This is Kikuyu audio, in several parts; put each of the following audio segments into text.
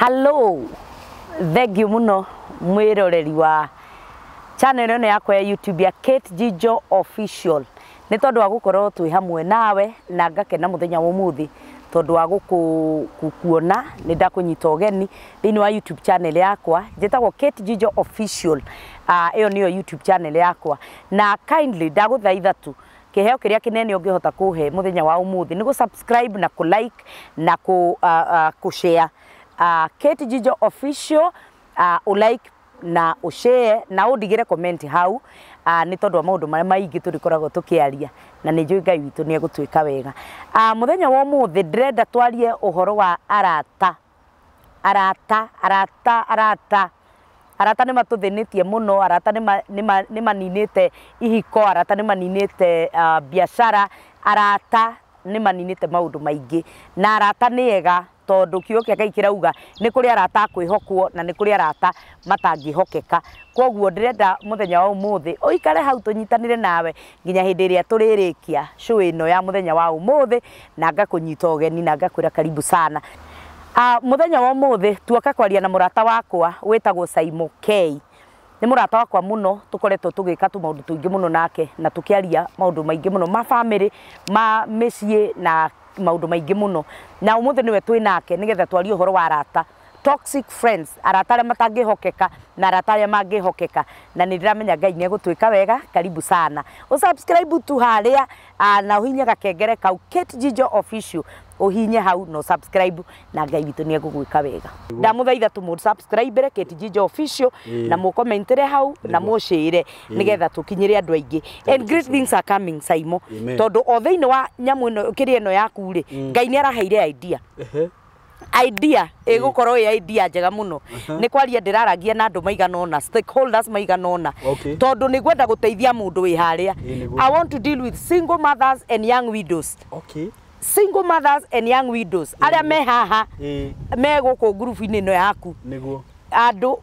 Hello, thank you muno mwiroreri wa channel ĩno yakwa ya YouTube ya Kate Jijo Official. Nĩ tondũ wa gũkorwo twĩ hamwe nawe na ngakena mũthenya wa ũmũthĩ tondũ wa gũkuona nĩ ndakũnyita ũgeni thĩinĩ wa YouTube channel yakwa njĩtagwo Kate Jijo Official. Ĩyo nĩyo YouTube channel yakwa, na kindly ndagũthaitha tu kiheo kiria kinene ũngĩhota kũhe mũthenya wa ũmũthĩ nĩ gũ-subscribe na kũ-like na kũ-share Kate Jijo Official, ũ-like na ũshare na ũndigĩre comment hau, nĩ tondũ wa maũndũ marĩa maingĩ tũrĩkoragwo tũkĩaria na nĩ njũĩ Ngai witũ nĩ egũtwĩka wega. Mũthenya wa ũmũthĩ ndĩrenda twarie ũhoro wa arata. Arata, arata, arata. Arata nĩ matũthĩnĩtie mũno, arata nĩ maninĩte ihiko, arata nĩ maninĩte biacara, arata nĩ maninĩte maũndũ maingĩ. Na arata nĩ ega tondũ kiugo kĩa Ngai kĩrauga nĩ kũrĩ arata a kwĩhokwo na nĩ kũrĩ arata matangĩhokeka. Koguo ndĩrenda mũthenya wa ũmũthĩ ũikare hau tũnyitanĩre nawe nginya hĩndĩ ĩrĩa tũrĩrĩkia show ĩno ya mũthenya wa ũmũthĩ, na ngakũnyita ũgeni na ngakwĩra karibu sana. Mũthenya wa ũmũthĩ tuoka kwaria na mũrata wakwa wĩtagwo Saimo K. Nĩ mũrata wakwa mũno, tũkoretwo tũgĩka tũmaũndũ tũingĩ mũno nake na tũkĩaria maũndũ maingĩ mũno ma family, ma mĩciĩ na maũndũ maingĩ mũno. Na ũmũthĩ nĩwe twĩ nake nĩgetha twarie ũhoro wa arata, toxic friends, arata arĩa matangĩhokeka na arata arĩa mangĩhokeka. Na nĩ ndĩramenya Ngai nĩ egũtwĩka wega. Karibu sana, ũsubscribe tu harĩa na ũhinye gakengere kau Kate Jijo Official, ũhinye hau na subscribe na Ngai witũ nĩ egũgwĩka wega. Ndamũthaitha tũmũ subscribe Kate Jijo Official na mũkomentere hau na mũshare nĩgetha tũkinyĩre andũ aingĩ. And great things are coming, Saimo, tondũ o thĩinĩ wa nyamũ ĩno kĩrĩa ĩno yaku rĩ, Ngai nĩ araheire idea. Idea ĩgũkorwo ĩ idea njega mũno. Nĩ kwaria ndĩraragia na andũ maigana ũna, stakeholders maigana ũna, tondũ nĩ ngwenda gũteithia mũndũ wĩ harĩa. I want to deal with single mothers and young widows. Single mothers and young widows arĩa me haha, me gũkũ ngurubu-inĩ ĩno yaku. Andũ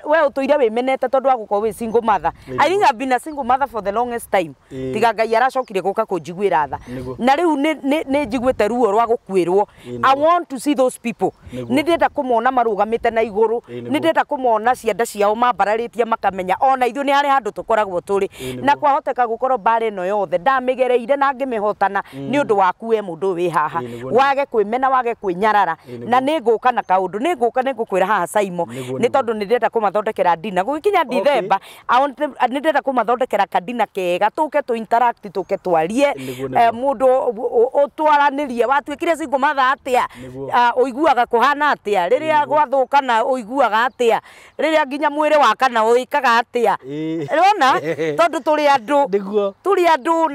we ũtũire wĩmenete tondũ wa gũkorwo wĩ single mother. I think I've been a single mother for the longest time, tiga Ngai aracokire gũka kũnjiguĩra tha, na rĩu nĩ njiguĩte ruo rwa gũkuĩrwo. I want to see those people. Nĩ ndĩrenda kũmona marũgamĩte na igũrũ, nĩ ndĩrenda kũmona cianda ciao mambararĩtie, makamenya ona ithuĩ nĩ harĩ handũ tũkoragwo tũrĩ, na kwahoteka gũkorwo mbara ĩno yothe ndamĩgereire na ngĩmĩhotana nĩ ũndũ waku we mũndũ ũyũ wĩ haha. Wage kwĩmena, wage kwĩnyarara, na nĩ ngũka na kaũndũ, nĩ ngũka, nĩ ngũkwĩra haha, Saimo, nĩ tondũ nĩ ndĩrenda kũmathondekera dinner gũgĩkinya December. Nĩ ndĩrenda kũmathondekera kadina kega, tũke tũ interact, tũke twarie, mũndũ ũtwaranĩrie watuĩkire single mother atĩa, ũiguaga kũhana atĩa rĩrĩa gwathũkana, ũiguaga atĩa rĩrĩa nginya mwĩrĩ wa kana ũĩkaga atĩa. Ũrona, tondũ tũrĩ andũ, tũrĩ andũ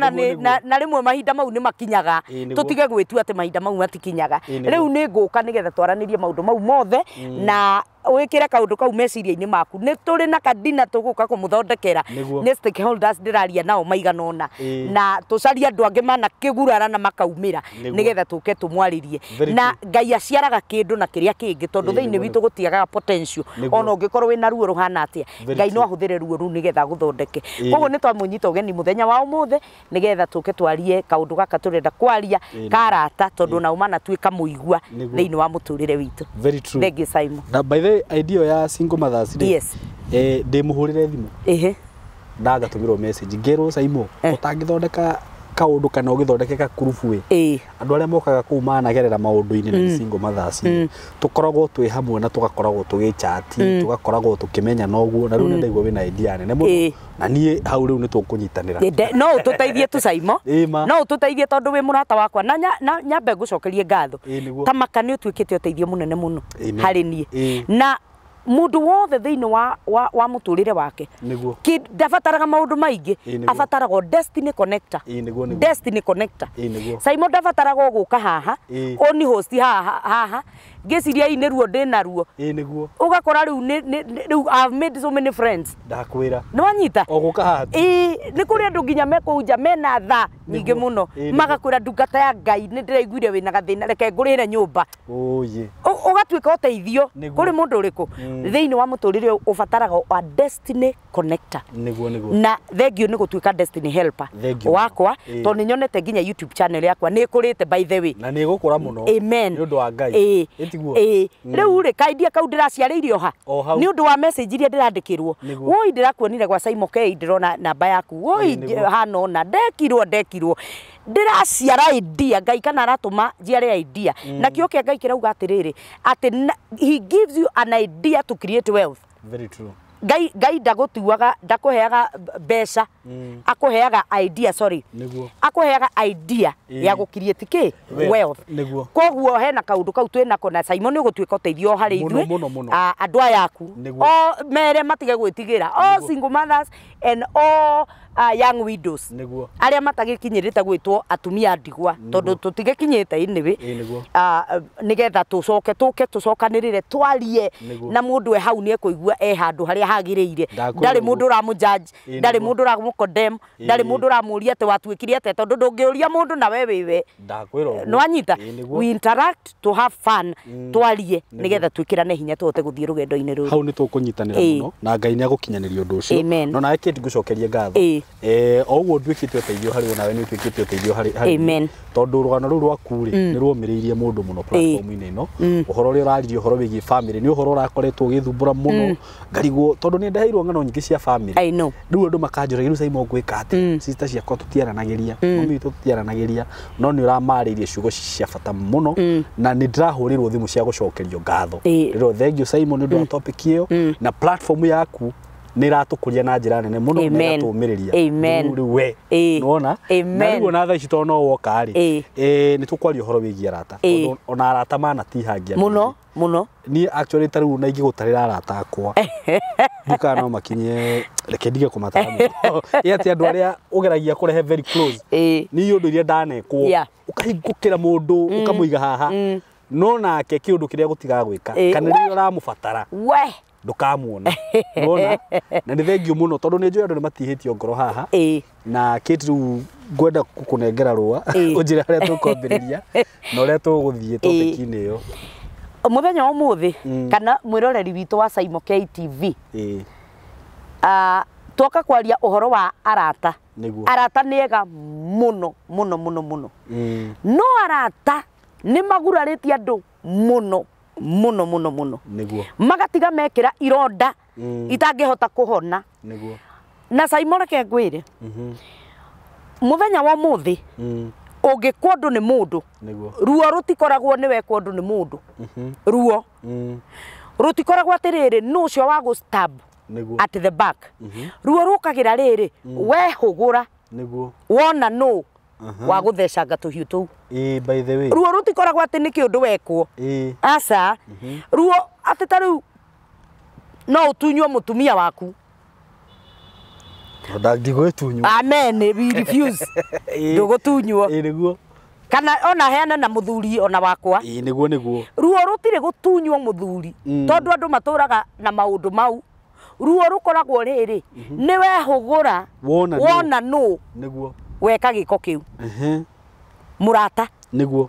na rĩmwe mahinda mau nĩ makinyaga. Tũtige gwĩtua atĩ mahinda mau matikinyaga. Rĩu nĩ ngũka nĩgetha twaranĩrie maũndũ mau mothe na wĩkĩre kaũndũ kau meciria-inĩ maku. Nĩ tũrĩ na kadina tũgũka kũmũthondekera. Nĩ stakeholders ndĩraria nao maigana ũna, na tũcarie andũ angĩ mana kĩgurara na makaumĩra nĩgetha tũke tũmwarĩrie. Na Ngai aciaraga kĩndũ na kĩrĩa kĩngĩ, tondũ thĩinĩ witũ gũtiagaga potential. Ona ũngĩkorwo wĩna ruo rũhana atĩa, Ngai no ahũthĩre ruo rũu nĩgetha agũthondeke. Koguo nĩ twamũnyita ũgeni mũthenya wa ũmũthĩ nĩgetha tũke twarie kaũndũ gaka tũrenda kwaria karata, tondũ nao manatuĩka mũigua thĩinĩ wa mũtũrĩre witũ. Very true. Thank you, Simon. Na by the way, idea ya single mothers rĩ, ndĩmũhũrĩre thimũ, ndagatũmĩrwo message ngerwo, "Saimo, ũtangĩthondeka kaũndũ kana ũgĩthondeke gakurubu ĩ, andũ arĩa mokaga kũu managerera maũndũ-inĩ na nĩ single mothers, tũkoragwo twĩ hamwe na tũgakoragwo tũgĩchati, tũgakoragwo tũkĩmenya noguo, na rĩu nĩ ndaigua wĩna idea nene mũno, na niĩ hau rĩu nĩ tũkũnyitanĩra." No ũtũteithie tu, Saimo. No ũtũteithie tondũ wĩ mũrata wakwa, na nyambe ngũcokerie ngatho. Ta maka nĩ ũtuĩkĩte ũteithio mũnene mũno harĩ niĩ, na mũndũ wothe thĩinĩ wa mũtũrĩre wake ndabataraga maũndũ maingĩ, abataraga o destiny connector. Destiny connector. Saimo ndabataraga gũka haha ũni host haha haha, ngĩciria ii nĩ ruo ndĩna ruo. Ĩĩ nĩguo. Ũgakora rĩu rĩu I've made so many friends. Ndakwĩra. Nĩ wanyita? O gũka haha. Ĩĩ, nĩ kũrĩ andũ nginya mekũu nja mena tha nyingĩ mũno, magakwĩra, "Ndungata ya Ngai, nĩ ndĩraiguire wĩna gathĩna, reke ngũrĩre nyũmba." Ũyĩ. Ũgatuĩka ũteithio kũrĩ mũndũ ũrĩkũ thĩinĩ wa mũtũrĩre. Ũbataraga a destiny connector. Nĩguo nĩguo. Na thank you nĩ gũtuĩka destiny helper wakwa, tondũ nĩ nyonete nginya YouTube channel yakwa nĩ ĩkũrĩte, by the way. Na nĩ ĩgũkũra mũno. Amen. Nĩ ũndũ wa Ngai. Tiguo? Ĩĩ, rĩu rĩ ka idea kau ndĩraciarĩirio ha nĩ ũndũ wa message iria ndĩrandĩkĩrwo. Woi ndĩrakuonire gwa Saimo K, ndĩrona namba yaku. Woi hana ona ndekirwo ndĩraciara idea. Ngai kana aratũma njiare idea. Na kĩo kĩa Ngai kĩrauga atĩrĩrĩ, atĩ he gives you an idea to create wealth. Very true. Ngai ndagũtuaga, ndakũheaga mbeca, akũheaga idea, sorry. Nĩguo. Akũheaga idea ya gũ create kĩ? Wealth. Nĩguo. Koguo hena kaũndũ kau twĩnako na Simon nĩ ũgũtuĩka ũteithio harĩ ithuĩ. Andũ aya aku. O mere matige gwĩtigĩra. All single mothers and all young widows. Nĩguo. Arĩa matagĩkinyĩrĩte gwĩtwo atumia ndigwa tondũ tũtigĩkinyĩte anyway. Nĩguo. Nĩgetha tũcoke tũke tũcokanĩrĩre twarie na mũndũ e hau nĩ ekũigua e handũ harĩa hagĩrĩire. Ndarĩ mũndũ ũramũ judge, ndarĩ mũndũ ũramũ condemn, ndarĩ mũndũ ũramũria atĩ watuĩkire atĩa, tondũ ndũngĩũria mũndũ na we wĩwe. Ndakwĩra ũguo. Nĩwanyita? We interact to have fun, twarie nĩgetha twĩkĩrane hinya tũhote gũthiĩ rũgendo-inĩ rũrũ. Hau nĩ tũkũnyitanĩra mũno na Ngai nĩ agũkinyanĩria ũndũ ũcio. No nawe Kate ngũcokerie ngatho. O ũguo nduĩkĩte ũteithio harĩ we, nawe nĩ ũtuĩkĩte ũteithio harĩ Amen. Tondũ rũgano rũu rwaku rĩ nĩ ruomĩrĩirie mũndũ mũno platform-inĩ ĩno. Ũhoro ũrĩa ũraririe ũhoro wĩgiĩ family nĩ ũhoro ũrakoretwo ũgĩthumbũra mũno ngarigwo, tondũ nĩ ndaheirwo ng'ano nyingĩ cia family. I know. Rĩu andũ makanjũragia rĩu Simon ngwĩka atĩa, sister ciakwa tũtiaranagĩria, mami witũ tũtiaranagĩria, no nĩ ũramarĩirie ciugo cia bata mũno na nĩ ndĩrahũrĩrwo thimũ cia gũcokerio ngatho. Rĩu thank you Simon nĩ ũndũ wa topic ĩyo na platform yaku nĩ ĩratũkũria na njĩra nene mũno na ĩgatũũmĩrĩria. Amen. Rĩu we nĩwona? Na rĩu ona thaa ici tondũ no woka rĩ, nĩ tũkwaria ũhoro wĩgiĩ arata, tondũ ona arata manatihangia mũno mũno. Niĩ actually ta rĩu na ingĩgũtarĩra arata akwa ndikana no makinye, reke ndige kũmatara mũno. Ĩ atĩ andũ arĩa ũgeragia kũrehe very close, niĩ ũndũ iria ndanekwo ũkahingũkĩra mũndũ ũkamũiga haha, no nake kĩũndũ kĩrĩa gũtigaga gwĩka kana rĩrĩa ũramũbatara we ndũkamuona. Nĩwona? Na nĩ thengiũ mũno tondũ nĩ njũĩ andũ nĩ matihĩtio ngoro haha. Na Kate rĩu ngwenda gũkũnengera rũa ũnjĩre harĩa tũkwambĩrĩria na ũrĩa tũgũthiĩ topic-inĩ ĩyo. Mũthenya wa ũmũthĩ kana mwĩroreri witũ wa Saimo K TV, twoka kwaria ũhoro wa arata. Arata nĩ ega mũno mũno mũno mũno. No arata nĩ magurarĩtie andũ mũno mũno mũno mũno. Nĩguo. Magatiga mekĩra ironda itangĩhota kũhona. Nĩguo. Na Saimo reke ngwĩre, mũthenya wa ũmũthĩ ũngĩkwo ũndũ nĩ mũndũ, ruo rũtikoragwo nĩ wekwo ũndũ nĩ mũndũ. Ruo rũtikoragwo atĩrĩrĩ nũ ũcio wa gũ stab at the back. Ruo rũkagĩra rĩrĩ wehũgũra, wona nũ wa gũthecanga tũhiũ tũu. By the way, ruo rũtikoragwo atĩ nĩ kĩũndũ wekwo. Aca. Ruo atĩ ta rĩu no ũtunywo mũtumia waku. Ndigũgĩtunywo. Amen, we refuse. Ndũgũtunywo. Nĩguo. Kana ona heana na mũthuri ona wakwa. Nĩguo nĩguo. Ruo rũtirĩ gũtunywo mũthuri tondũ andũ matũraga na maũndũ mau. Ruo rũkoragwo rĩrĩ nĩ wehũgũra wona nũ nĩguo weka gĩko kĩu. Mũrata. Nĩguo.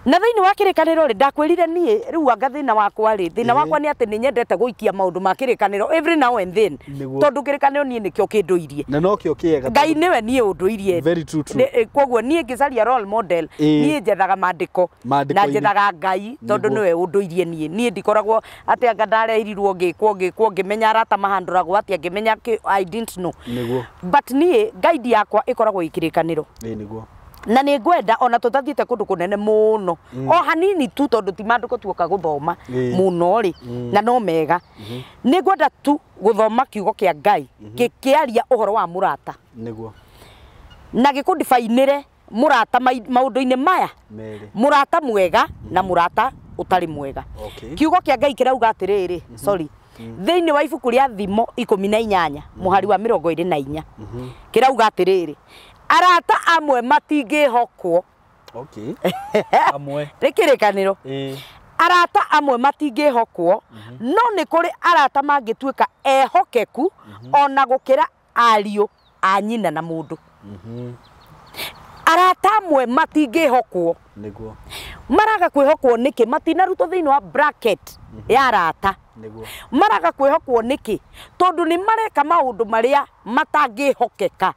Na thĩinĩ wa kĩrĩkanĩro rĩ, ndakwĩrire niĩ rĩu anga thĩna wakwa rĩ, thĩna wakwa nĩ atĩ nĩ nyendete gũikia maũndũ ma kĩrĩkanĩro every now and then. Tondũ kĩrĩkanĩro niĩ nĩkĩo kĩndũirie. Na nokĩo kĩega. Ngai nĩwe niĩ ũndũirie. Very true, true. Koguo niĩ ngĩcaria role model, niĩ njethaga maandĩko na njethaga Ngai tondũ nĩwe ũndũirie niĩ. Niĩ ndikoragwo atĩ anga ndarehirirwo ngĩkwo ngĩmenya arata mahandũragwo atĩa, ngĩmenya I didn't know. Nĩguo. But niĩ guide yakwa ĩkoragwo ĩ kĩrĩkanĩro. Nĩguo. Na nĩ ngwenda ona tũtathiĩte kũndũ kũnene mũno o hanini tu tondũ ti maandĩko tuoka gũthoma mũno rĩ, na no mega. Nĩ ngwenda tu gũthoma kiugo kĩa Ngai gĩkĩaria ũhoro wa mũrata. Nĩguo. Na gĩkũndibainĩre mũrata maũndũ-inĩ maya, mũrata mwega na mũrata ũtarĩ mwega. Kiugo kĩa Ngai kĩrauga atĩrĩrĩ, sorry, thĩinĩ wa ibuku rĩa Thimo 18 mũhari wa 24 kĩrauga atĩrĩrĩ, arata amwe matingĩhokwo. Okay. Amwe. Nĩ kĩrĩkanĩro. Arata amwe matingĩhokwo, no nĩ kũrĩ arata mangĩtuĩka ehokeku ona gũkĩra ariũ a nyina na mũndũ. Arata amwe matingĩhokwo. Nĩguo. Maraga kwĩhokwo nĩkĩ? Matinarutwo thĩinĩ wa bracket ya arata. Nĩguo. Maraga kwĩhokwo nĩkĩ? Tondũ nĩ mareka maũndũ marĩa matangĩhokeka.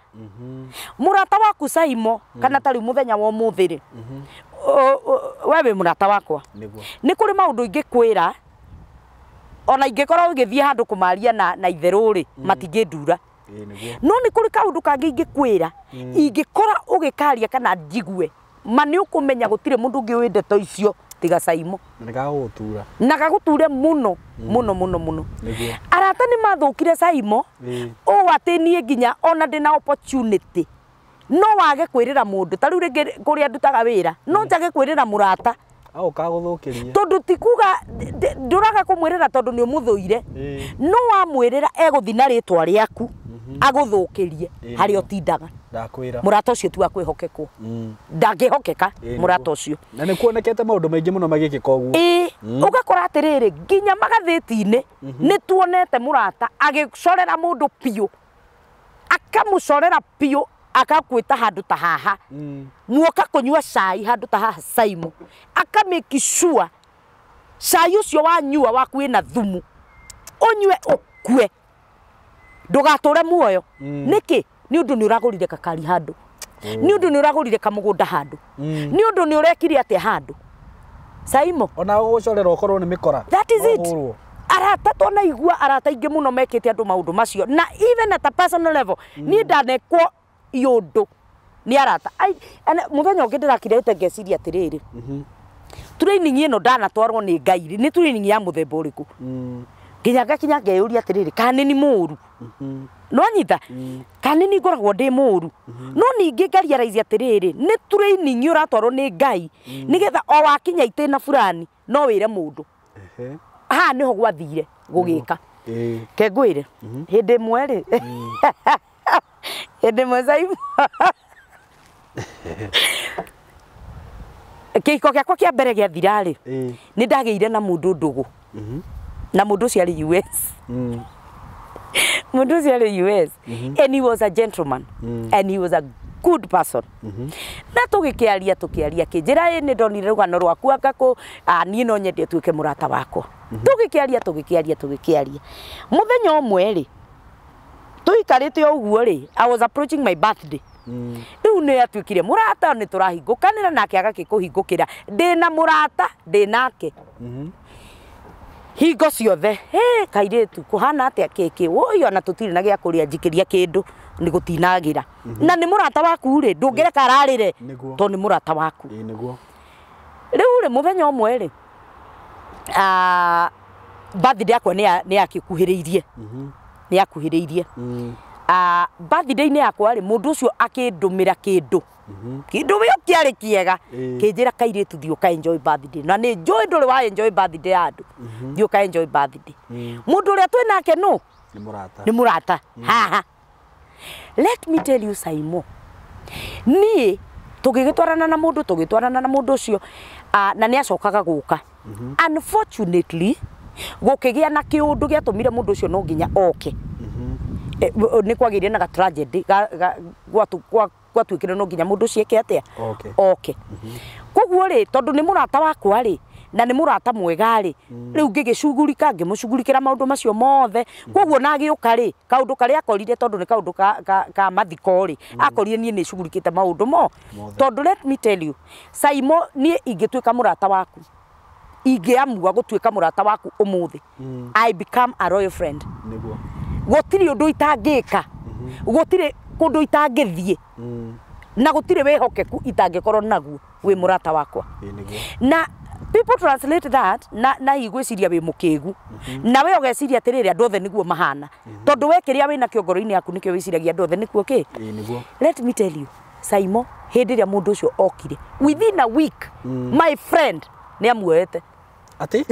Mũrata waku Saimo kana ta rĩu mũthenya wa ũmũthĩ rĩ, we wĩ mũrata wakwa nĩ kũrĩ maũndũ ingĩkwĩra ona ingĩkorwo ũgĩthiĩ handũ kũmaria na itherũ rĩ matingĩndura no nĩ kũrĩ kaũndũ kangĩ ingĩkwĩra ingĩkora ũgĩkaria kana njigue ma nĩ ũkũmenya gũtirĩ mũndũ ũngĩ ũĩ ndeto icio tiga Saimo nĩgagũgũtura na gagũture mũno mũno mũno mũno arata nĩ mathũkire Saimo ũũ atĩ niĩ nginya ona ndĩna opportunity no wage kwĩrĩra mũndũ ta rĩu rĩngĩ kũrĩa ndutaga wĩra no njage kwĩrĩra mũrata ũkagũthũkĩria tondũ ti kuga ndũraga kũmwĩrĩra tondũ nĩ ũmũthũire no wamwĩrĩra egũthiĩ na rĩtwa rĩaku agũthũkĩrie harĩa ũtindaga ndakwĩra mũrata ũcio ti wa kwĩhokekwo ndangĩhokeka mũrata ũcio na nĩ kuonekete maũndũ maingĩ mũno magĩkĩka ũguo ũgakora atĩrĩrĩ nginya magathĩti-inĩ nĩ tuonete mũrata agĩcorera mũndũ biũ akamũcorera biũ akakwĩta handũ ta haha muoka kũnyua cai handũ ta haha Saimo akamake sure cai ũcio wanyua waku wĩna thumu ũnyue ũkue ndũgatũre muoyo nĩkĩ nĩ ũndũ nĩ ũragũrire kakari handũ nĩ ũndũ nĩ ũragũrire kamũgũnda handũ nĩ ũndũ nĩ ũrekire atĩa handũ Saimo ona gũgũcorera ũkorwo nĩ mĩkora that is it arata twanaigua arata aingĩ mũno mekĩte andũ maũndũ macio na even at a personal level niĩ ndanekwo iũndũ nĩ arata mũthenya ũngĩ ndĩrakirĩte ngeciria atĩrĩrĩ training ĩno ndanatwarwo nĩ Ngai rĩ nĩ training ya mũthemba ũrĩkũ nginya ngakinya ngeyũria atĩrĩrĩ kana nĩ mũũru no nyita kana nĩ ngoragwo ndĩ mũũru no ningĩ ngarealize atĩrĩrĩ nĩ training ũratwarwo nĩ Ngai nĩgetha o wakinya itĩna fulani no wĩre mũndũ haha nĩho gwathire gũgĩka ke ngwĩre hĩndĩ ĩmwe rĩ hĩndĩ ĩmwe Saimo kĩhiko gĩakwa kĩa mbere gĩathira rĩ nĩ ndagĩire na mũndũ ndũgũ na mũndũ ũcio arĩ US mũndũ ũcio arĩ US and he was a gentleman and he was a good person na tũgĩkĩaria tũkĩaria kĩnjĩra ĩ nĩ ndonire rũgano rwaku anga niĩ no nyende ũtuĩke mũrata wakwa tũgĩkĩaria tũgĩkĩaria tũgĩkĩaria mũthenya ũmwe rĩ tũikarĩte o ũguo rĩ I was approaching my birthday rĩu nĩ atuĩkire mũrata nĩ tũrahingũkanĩra nake agakĩkũhingũkĩra ndĩna mũrata ndĩ nake hingo ciothe he kairĩtu kũhana atĩa kĩkĩ woi ona tũtirĩ na gĩa kũrĩa njikĩria kĩndũ nĩ gũtinagĩra na nĩ mũrata waku rĩ ndũngĩreka ararĩre tondũ nĩ mũrata waku rĩu rĩ mũthenya ũmwe rĩ birthday yakwa nĩ yakĩkuhĩrĩirie nĩ yakuhĩrĩirie birthday-inĩ yakwa rĩ mũndũ ũcio akĩndũmĩra kĩndũ kĩndũ gĩo kĩarĩ kĩega kĩnjĩra kairĩtu thiĩ ũka enjoy birthday na nĩ njũĩ ndũrĩ wa enjoy birthday ya andũ thiĩ ũka enjoy birthday mũndũ ũrĩa twĩ nake nũ nĩ mũrata haha let me tell you Saimo niĩ tũgĩgĩtwarana na mũndũ tũgĩtwarana na mũndũ ũcio na nĩ acokaga gũka unfortunately gũkĩgĩa na kĩũndũ gĩatũmire mũndũ ũcio no nginya oke nĩ kwagĩire na ga tragedy gwatuĩkire no nginya mũndũ ũcio eke atĩa oke koguo rĩ tondũ nĩ mũrata wakwa rĩ na nĩ mũrata mwega rĩ rĩu ngĩgĩcugurika ngĩmũcugurikĩra maũndũ macio mothe koguo na agĩũka rĩ kaũndũ karĩa akorire tondũ nĩ kaũndũ ka mathiko rĩ akorire niĩ nĩ cugurikĩte maũndũ mo tondũ let me tell you Saimo niĩ ingĩtuĩka mũrata waku ingĩamua gũtuĩka mũrata waku ũmũthĩ I become a royal friend gũtirĩ ũndũ itangĩka gũtirĩ kũndũ itangĩthiĩ na gũtirĩ wĩhokeku itangĩkorwo naguo wĩ mũrata wakwa na people translate that na igwĩciria wĩ mũkĩgu na we ũgeciria atĩrĩrĩ andũ othe nĩguo mahana tondũ we kĩrĩa wĩna kĩo ngoro-inĩ yaku nĩkĩo wĩciragia andũ othe nĩkuo kĩ let me tell you Saimo hĩndĩ ĩrĩa mũndũ ũcio okire within a week my friend nĩ amuoete atĩ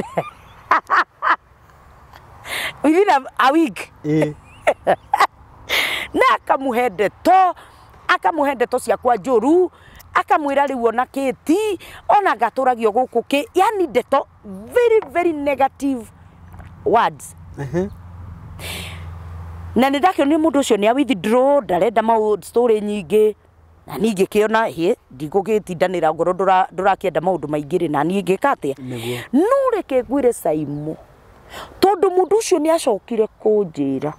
within a week na akamuhe ndeto akamuhe ndeto ciakwa njũru akamwĩra rĩu ona kĩti ona ngatũragio gũkũ kĩ yani ndeto very very negative words na nĩ ndakĩonire mũndũ ũcio nĩ a withdraw ndarenda maũndũ story nyingĩ na niĩ ngĩkĩona hĩ ndigũgĩtindanĩra ngoro ndũrakĩenda maũndũ maingĩ rĩ na niĩ ngĩka atĩa no reke ngwĩre Saimo tondũ mũndũ ũcio nĩ acokire kũnjĩra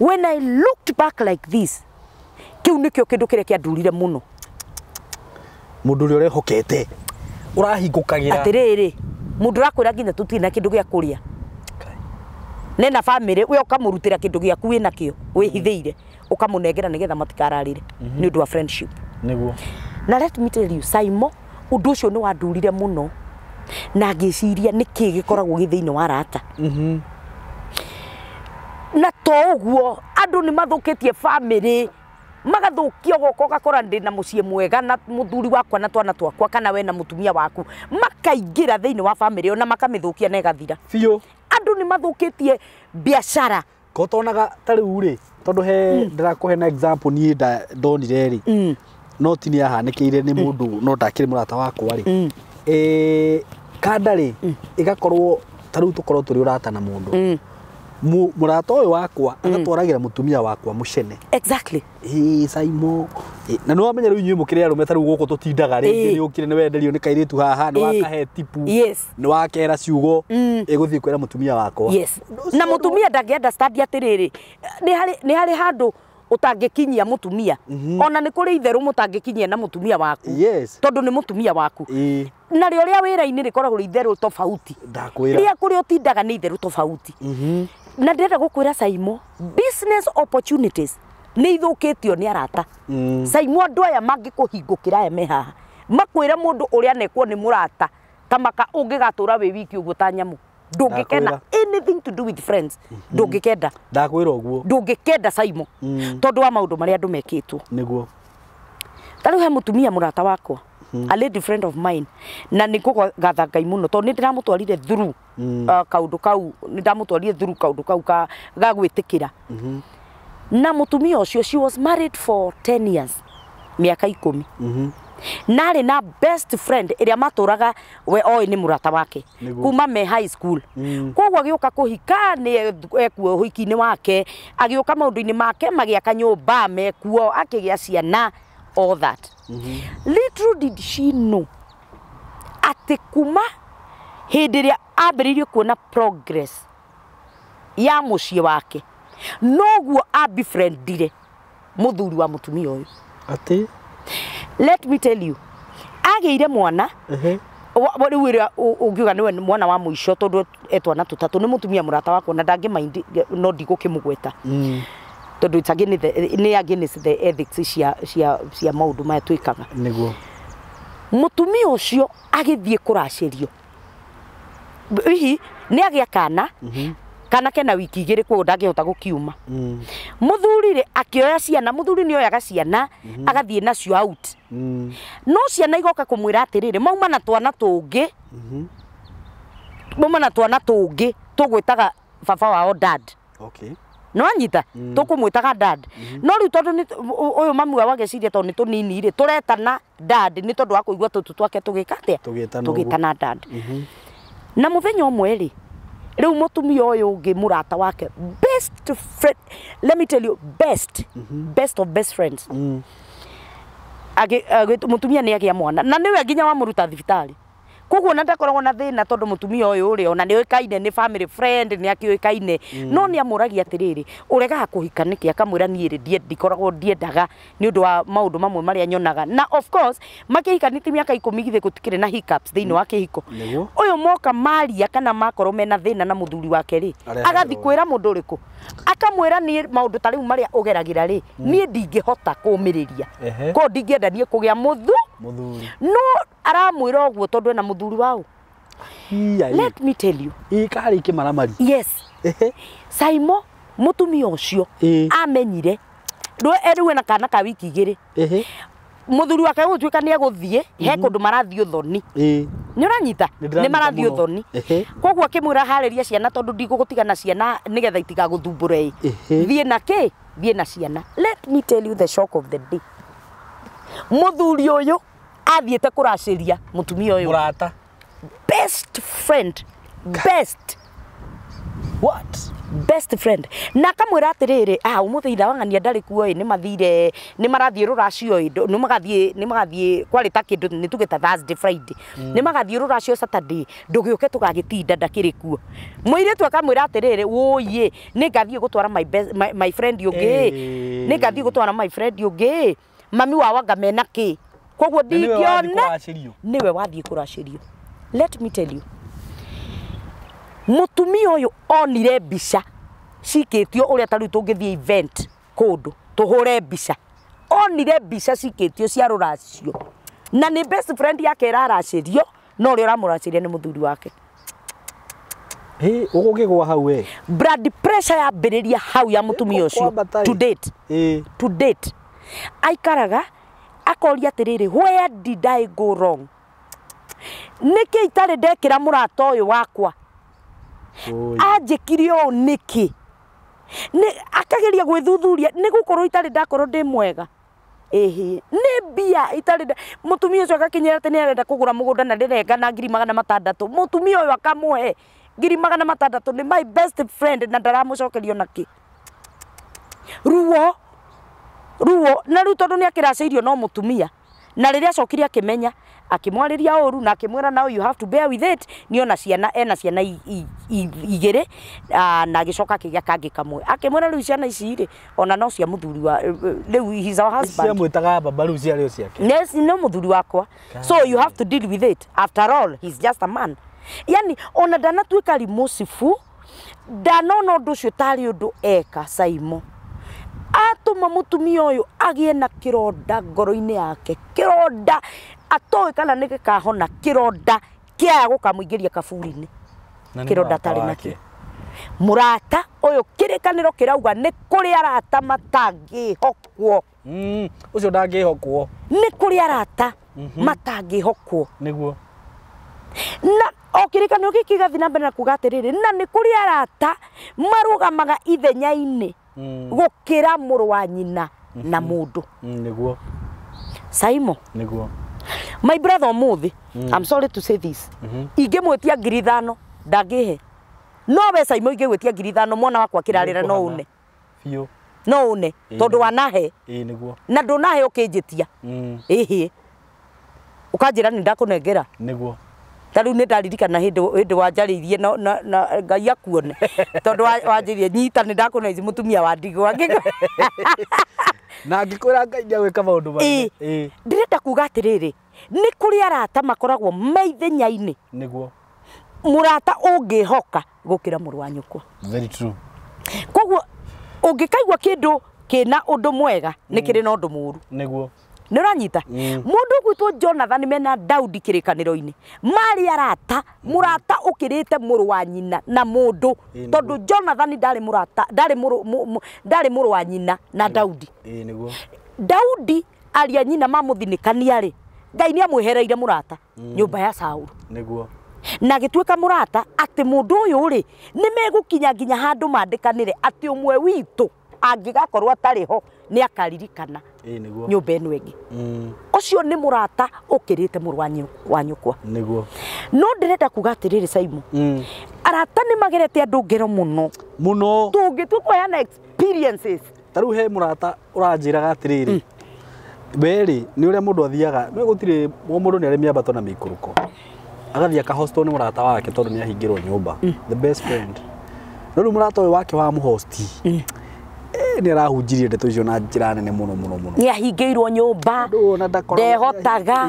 when I looked back like this kĩu nĩkĩo kĩndũ kĩrĩa kĩandurire mũno Mundu uria urehokete urahingũkagĩra atiriri mundu urakwira nginya tutirĩ na kindu gĩa kũrĩa nena family we ukamurutira kindu gĩaku wĩ nakio wĩhithĩire ukamunengera nigetha matikararire ni undu wa friendship niguo. Na let me tell you Saimo undu ucio ni wandurire muno na ngĩciria nĩkĩ gĩkoragwo gĩ thĩinĩ wa arata. Na to ũguo andũ nĩ mathũkĩtie family magathũkia goko gakora ndĩ na mũciĩ mwega na mũthuri wakwa na twana twakwa kana we na mũtumia waku makaingĩra thĩinĩ wa family ona makamĩthũkia na ĩgathira biũ. Andũ nĩ mathũkĩtie biacara ko tonaga ta rĩu rĩ tondu he ndĩrakũhe na example niĩ ndonire rĩ no ti nĩ ahanĩkĩire nĩ mũndũ no ndakĩrĩ mũrata wakwa rĩ kanda rĩ ĩgakorwo ta rĩu tũkorwo tũrĩ ũrata na mũndũ mũrata ũyũ wakwa agatwaragĩra mũtumia wakwa mũcene. Exactly. Saimo na nĩ wamenya rĩu inyuĩ mũkĩrĩ arũme ta rĩu gũkũ tũtindaga rĩngĩ nĩ ũkire nĩ wenderio nĩ kairĩtu haha nĩ wakahe tipu nĩ wakera ciugo ĩgũthiĩ kwĩra mũtumia wakwa. Yes. Na mũtumia ndangĩ understand atĩrĩrĩ nĩ harĩ handũ ũtangĩkinyia mũtumia ona nĩ kũrĩ itherũ mũtangĩkinyia na mũtumia waku. Yes. Tondũ nĩ mũtumia waku. Na rĩo rĩa wĩra-inĩ rĩkoragwo rĩ itherũ tofauti. Ndakwĩra. Rĩa kũrĩa ũtindaga nĩ itherũ tofauti. Na ndĩrenda gũkwĩra Saimo business opportunities nĩ ithũkĩtio nĩ arata. Saimo andũ aya mangĩkũhingũkĩra aya me haha makwĩra mũndũ ũrĩa anekwo nĩ mũrata ta maka ũngĩgatũra wĩ wiki ũguo ta nyamũ ndũngĩkena anything to do with friends ndũngĩkenda. Ndakwĩra ũguo ndũngĩkenda Saimo tondũ wa maũndũ marĩa andũ mekĩtwo nĩguo. Ta rĩu he mũtumia mũrata wakwa a lady friend of mine na nĩ ngũgatha Ngai mũno tondũ nĩ ndĩramũtwarire through kaũndũ kau nĩ ndamũtwarire through kaũndũ kau ga gwĩtĩkĩra. Na mũtumia ũcio she was married for 10 years mĩaka 10 na arĩ na best friend ĩrĩa matũraga we oĩ nĩ mũrata wake kuma me high school. Koguo agĩũka kũhika nĩ ekuo ũhiki-inĩ wake agĩũka maũndũ-inĩ make magĩaka nyũmba mekuo akĩgĩa ciana all that. Little did she know atĩ kuma hĩndĩ ĩrĩa ambĩrĩirie kuona progress ya mũciĩ wake noguo abefriendire mũthuri wa mũtumia ũyũ. Atĩ let me tell you agĩire mwana rĩu ĩrĩa ũngiuga nĩwe mwana wa mũico tondũ etwana tũtatũ nĩ mũtumia mũrata wakwa na ndangĩmaindi no ndigũkĩmũgweta tondũ it's again the nĩ against the ethics cia maũndũ maya twĩkaga nĩguo. Mũtumia ũcio agĩthiĩ kũracĩrio hihi nĩ agĩa kana kana kena wiki igĩrĩ koguo ndangĩhota gũkiuma. Mũthuri rĩ akĩoya ciana mũthuri nĩ oyaga ciana agathiĩ nacio out no ciana igoka kũmwĩra atĩrĩrĩ mauma na twana tũngĩ mauma na twana tũngĩ tũgwĩtaga baba wao dad. Okay. No anyita tũkũmwĩtaga dad no rĩu tondũ nĩ ũyũ mami wao ageciria tondũ nĩ tũnini rĩ tũretana dad nĩ tondũ wa kũigua tũtũ twake tũgĩka atĩa tũgĩtana dad. Na mũthenya ũmwe rĩ rĩu mũtumia ũyũ ũngĩ mũrata wake best friend let me tell you best best of best friends mũtumia nĩ agĩa mwana na nĩwe nginya wamũruta thibitarĩ koguo na ndakoragwo na thĩna tondũ mũtumia ũyũ rĩ ona nĩoĩkaine nĩ family friend nĩ akĩoĩkaine no nĩ amũragia atĩrĩrĩ ũregaga kũhika nĩkĩ akamwĩra niĩ rĩ ndikoragwo ndiendaga nĩ ũndũ wa maũndũ mamwe marĩa nyonaga na of course makĩhikanĩtie mĩaka 10 githĩ gũtikĩrĩ na hiccups thĩinĩ wa kĩhiko. Ũyũ moka maria kana makorwo mena thĩna na mũthuri wake rĩ agathiĩ kwĩra mũndũ ũrĩkũ akamwĩra niĩ maũndũ ta rĩu marĩa ũgeragĩra rĩ niĩ ndingĩhota kũũmĩrĩria koguo ndingĩenda niĩ kũgĩa mũthuri no aramwĩra ũguo tondũ ena mũthuri wao. Let me tell you ikarĩ kĩmaramari. Yes. Saimo mũtumia ũcio amenyire rĩu ena kana ka wiki igĩrĩ mũthuri wake gũtuĩka nĩ egũthiĩ he kũndũ marathiĩ ũthoni nĩ ũranyita nĩ marathiĩ ũthoni koguo akĩmwĩra harĩria ciana tondũ ndigũgũtigana ciana nĩgetha itigagũthumbũre thiĩ na kĩ thiĩ na ciana. Let me tell you the shock of the day mũthuri ũyũ athiĩte kũracĩria mũtumia ũyũ mũrata best friend best what best friend na akamwĩra atĩrĩrĩ ũmũthĩ itha wang'ania ndarĩ kuo ĩ nĩ mathire nĩ marathiĩ rũracio ĩ nĩ magathiĩ kwarĩ ta kĩndũ nĩ tuge ta Thursday Friday nĩ magathiĩ rũracio Saturday ndũgĩũke tũgagĩtinda ndakĩrĩ kuo. Mũirĩtu akamwĩra atĩrĩrĩ wũiĩ nĩ ngathiĩ gũtwara my friend ũngĩ nĩ ngathiĩ gũtwara my friend ũngĩ mami wao anga mena kĩ Koguo ndingĩona nĩwe wathiĩ kũracĩrio. Let me tell you, mũtumia ũyũ onire mbica cikĩtio ũrĩa ta rĩu tũngĩthiĩ event kũndũ tũhũre mbica, onire mbica cikĩtio cia rũracio na nĩ best friend yake ĩraracĩrio, no ũrĩa ũramũracĩria nĩ mũthuri wake. Hĩ, ũgũkĩgwa hau we. Blood pressure yambĩrĩria hau ya mũtumia ũcio to date. To date aikaraga akoria atĩrĩrĩ, where did I go wrong? Nĩkĩ itarĩ ndekĩra mũrata ũyũ wakwa? Anjĩkire ũũ nĩkĩ? Akageria gwĩthuthuria nĩ gũkorwo itarĩ ndakorwo ndĩ mwega. Ĩhĩ, nĩ mbia itarĩ. Mũtumia ũcio agakinyĩra atĩ nĩ arenda kũgũra mũgũnda na ndĩrenga na 600,000. Mũtumia ũyũ akamũhe 600,000, nĩ my best friend na ndaramũcokeria onakĩ. Ruo ruo na rĩu tondũ nĩ akĩracĩirio no mũtumia, na rĩrĩa acokire akĩmenya akĩmwarĩria ũru na akĩmwĩra now you have to bear with it, nĩ ona ciana ena ciana igĩrĩ, na agĩcoka akĩgĩa kangĩ kamwe, akĩmwĩra rĩu ciana ici rĩ ona no cia mũthuri wa rĩu he's our husband. Ciamwĩtaga baba rĩu ciarĩ o ciake. Yes, no mũthuri wakwa, so you have to deal with it, after all he's just a man. Yani ona ndanatuĩka remorseful, ndanona ũndũ ũcio tarĩ ũndũ eka Saimo atũma mũtumia ũyũ agĩe na kĩronda ngoro-inĩ yake, kĩronda atoĩ kana nĩ gĩkahona, kĩronda kĩaya gũkamũingĩria kaburi-inĩ, kĩronda atarĩ nakĩo. Mũrata ũyũ kĩrĩkanĩro kĩrauga nĩ kũrĩ arata matangĩhokwo. Ũcio ndangĩhokwo. Nĩ kũrĩ arata matangĩhokwo. Nĩguo. Na o kĩrĩkanĩro gĩkĩ gĩgathiĩ na mbere na kuga atĩrĩrĩ, na nĩ kũrĩ arata marũgamaga ithenya-inĩ gũkĩra mũrũ wa nyina na mũndũ. Nĩguo. Saimo. Nĩguo. My brother ũmũthĩ, I'm sorry to say this, ingĩmwĩtia 5,000 ndangĩhe. No we Saimo ingĩgwĩtia 5,000 mwana wakwa akĩrarĩra no une. Biũ. No une tondũ wanahe. Ĩĩ nĩguo. Na ndũnahe ũkĩnjĩtia. Ĩhĩ. Ũkanjĩra nĩ ndakũnengera. Nĩguo. Ta rĩu nĩ ndaririkana hĩndĩ wanjarĩirie na Ngai akuone tondũ wanjĩrie nyita nĩ ndakũnenzi mũtumia wa ndigwa. Na ngĩkwĩra Ngai nĩagwĩka maũndũ manene. Ndĩrenda kuga atĩrĩrĩ, nĩ kũrĩ arata makoragwo me ithenya-inĩ. Nĩguo. Mũrata ũngĩhoka gũkĩra mũrũ wa nyũkwa. Very true. Koguo ũngĩkaigua kĩndũ kĩna ũndũ mwega nĩ kĩrĩ na ũndũ mũũru. Nĩguo. Nĩ ũranyita? Mũndũ ũgwĩtwo Jonathan mena Daudi kĩrĩkanĩro-inĩ marĩ arata, mũrata ũkĩrĩte mũrũ wa nyina na mũndũ, tondũ Jonathan ndarĩ mũrata, ndarĩ mũrũ wa nyina na Daudi. Ĩĩ nĩguo. Daudi aria nyina mamũthinĩkania rĩ, Ngai nĩ amwehereire mũrata nyũmba ya Saulu. Nĩguo. Na agĩtuĩka mũrata atĩ mũndũ ũyũ rĩ nĩ megũkinya nginya handũ mandĩkanĩre atĩ ũmwe witũ angĩgakorwo atarĩ ho nĩ akaririkana nyũmba ĩno ĩngĩ. Ũcio nĩ mũrata ũkĩrĩte mũrũ wa nyũkwa. Nĩguo. No ndĩrenda kuga atĩrĩrĩ Saimo, arata nĩ magerete andũ ngero mũno mũno, tũngĩtua kũheana experiences. Ta rĩu he mũrata ũranjĩraga atĩrĩrĩ, we rĩ nĩ ũrĩa mũndũ athiaga, nĩ gũtirĩ mũndũ nĩ arĩ mĩambato na mĩikũrũko, agathiĩ akahostwo nĩ mũrata wake tondũ nĩ ahingĩrwo nyũmba, the best friend. No rĩu mũrata ũyũ wake wa mũhosti nĩ arahunjirie ndeto icio na njĩra nene mũno mũno mũno. Nĩ ahingĩirwo nyũmba, ndehotaga,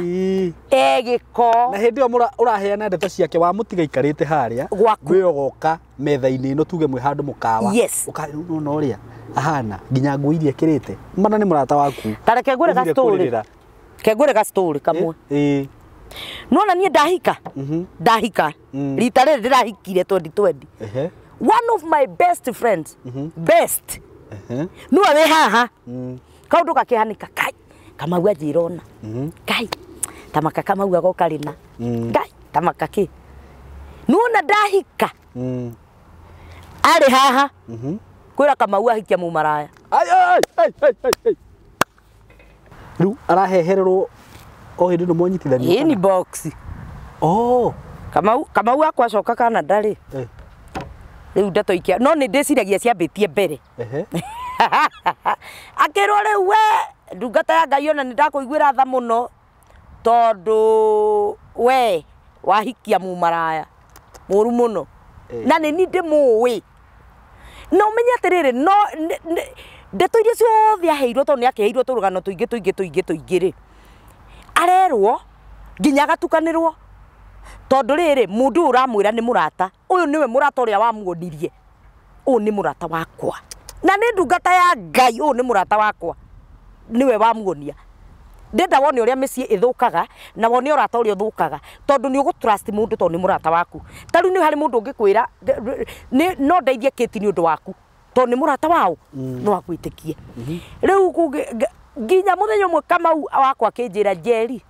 egĩko. Na hĩndĩ ĩyo ũraheana ndeto ciake wamũtiga aikarĩte harĩa, we ũgoka metha-inĩ ĩno tuge mwĩ handũ mũkawa, ũkarĩa ũrĩa ahana nginya nguo iria ekĩrĩte, mana nĩ mũrata waku. Ta reke ngwĩre ga story. Ke ngwĩre ga story kamwe. Nona niĩ ndahika, ndahika rita rĩrĩ ndĩrahikire 2020. One of my best friends, best, niwe wĩ haha, kaũndũ gakĩhanĩka, kai Kamau anjĩra ona, kai tamaka Kamau agoka rĩna, kai tamaka kĩ, nĩwona ndahika arĩ haha kwĩra Kamau ahikia mũmaraya. Rĩu arahehererwo o hĩndĩ ĩno mwanyitithanio? Inbox. Oh. Kamau akwa acoka Canada rĩ, rĩu ndeto ikia no nĩ ndĩciragia ciambĩtie mbere. Akĩrwo rĩu we ndungata ya Ngai ona nĩ ndakũiguĩra tha mũno tondũ we wahikia mũmaraya mũru mũno, na nĩ niĩ ndĩmũĩ. Na ũmenye atĩrĩrĩ, no ndeto iria ciothe aheirwo tondũ nĩ akĩheirwo tũrũgano tũingĩ tũingĩ tũingĩ tũingĩ rĩ, Arerwo nginya agatukanĩrwo tondũ rĩrĩ mũndũ ũramwĩra nĩ mũrata ũyũ nĩwe mũrata ũrĩa wamuonirie ũyũ nĩ mũrata wakwa na nĩ ndungata ya Ngai ũyũ nĩ mũrata wakwa nĩwe wamuonia. Ndenda wone ũrĩa mĩciĩ ĩthũkaga na wone ũrata ũrĩa ũthũkaga tondũ nĩ ũgũ trust mũndũ tondũ nĩ mũrata waku. Ta rĩu nĩ harĩ mũndũ ũngĩkwĩra no ndeithie Kate nĩ ũndũ waku tondũ nĩ mũrata wao no akwĩtĩkie. Rĩu nginya mũthenya ũmwe Kamau wakwa akĩnjĩra Njeri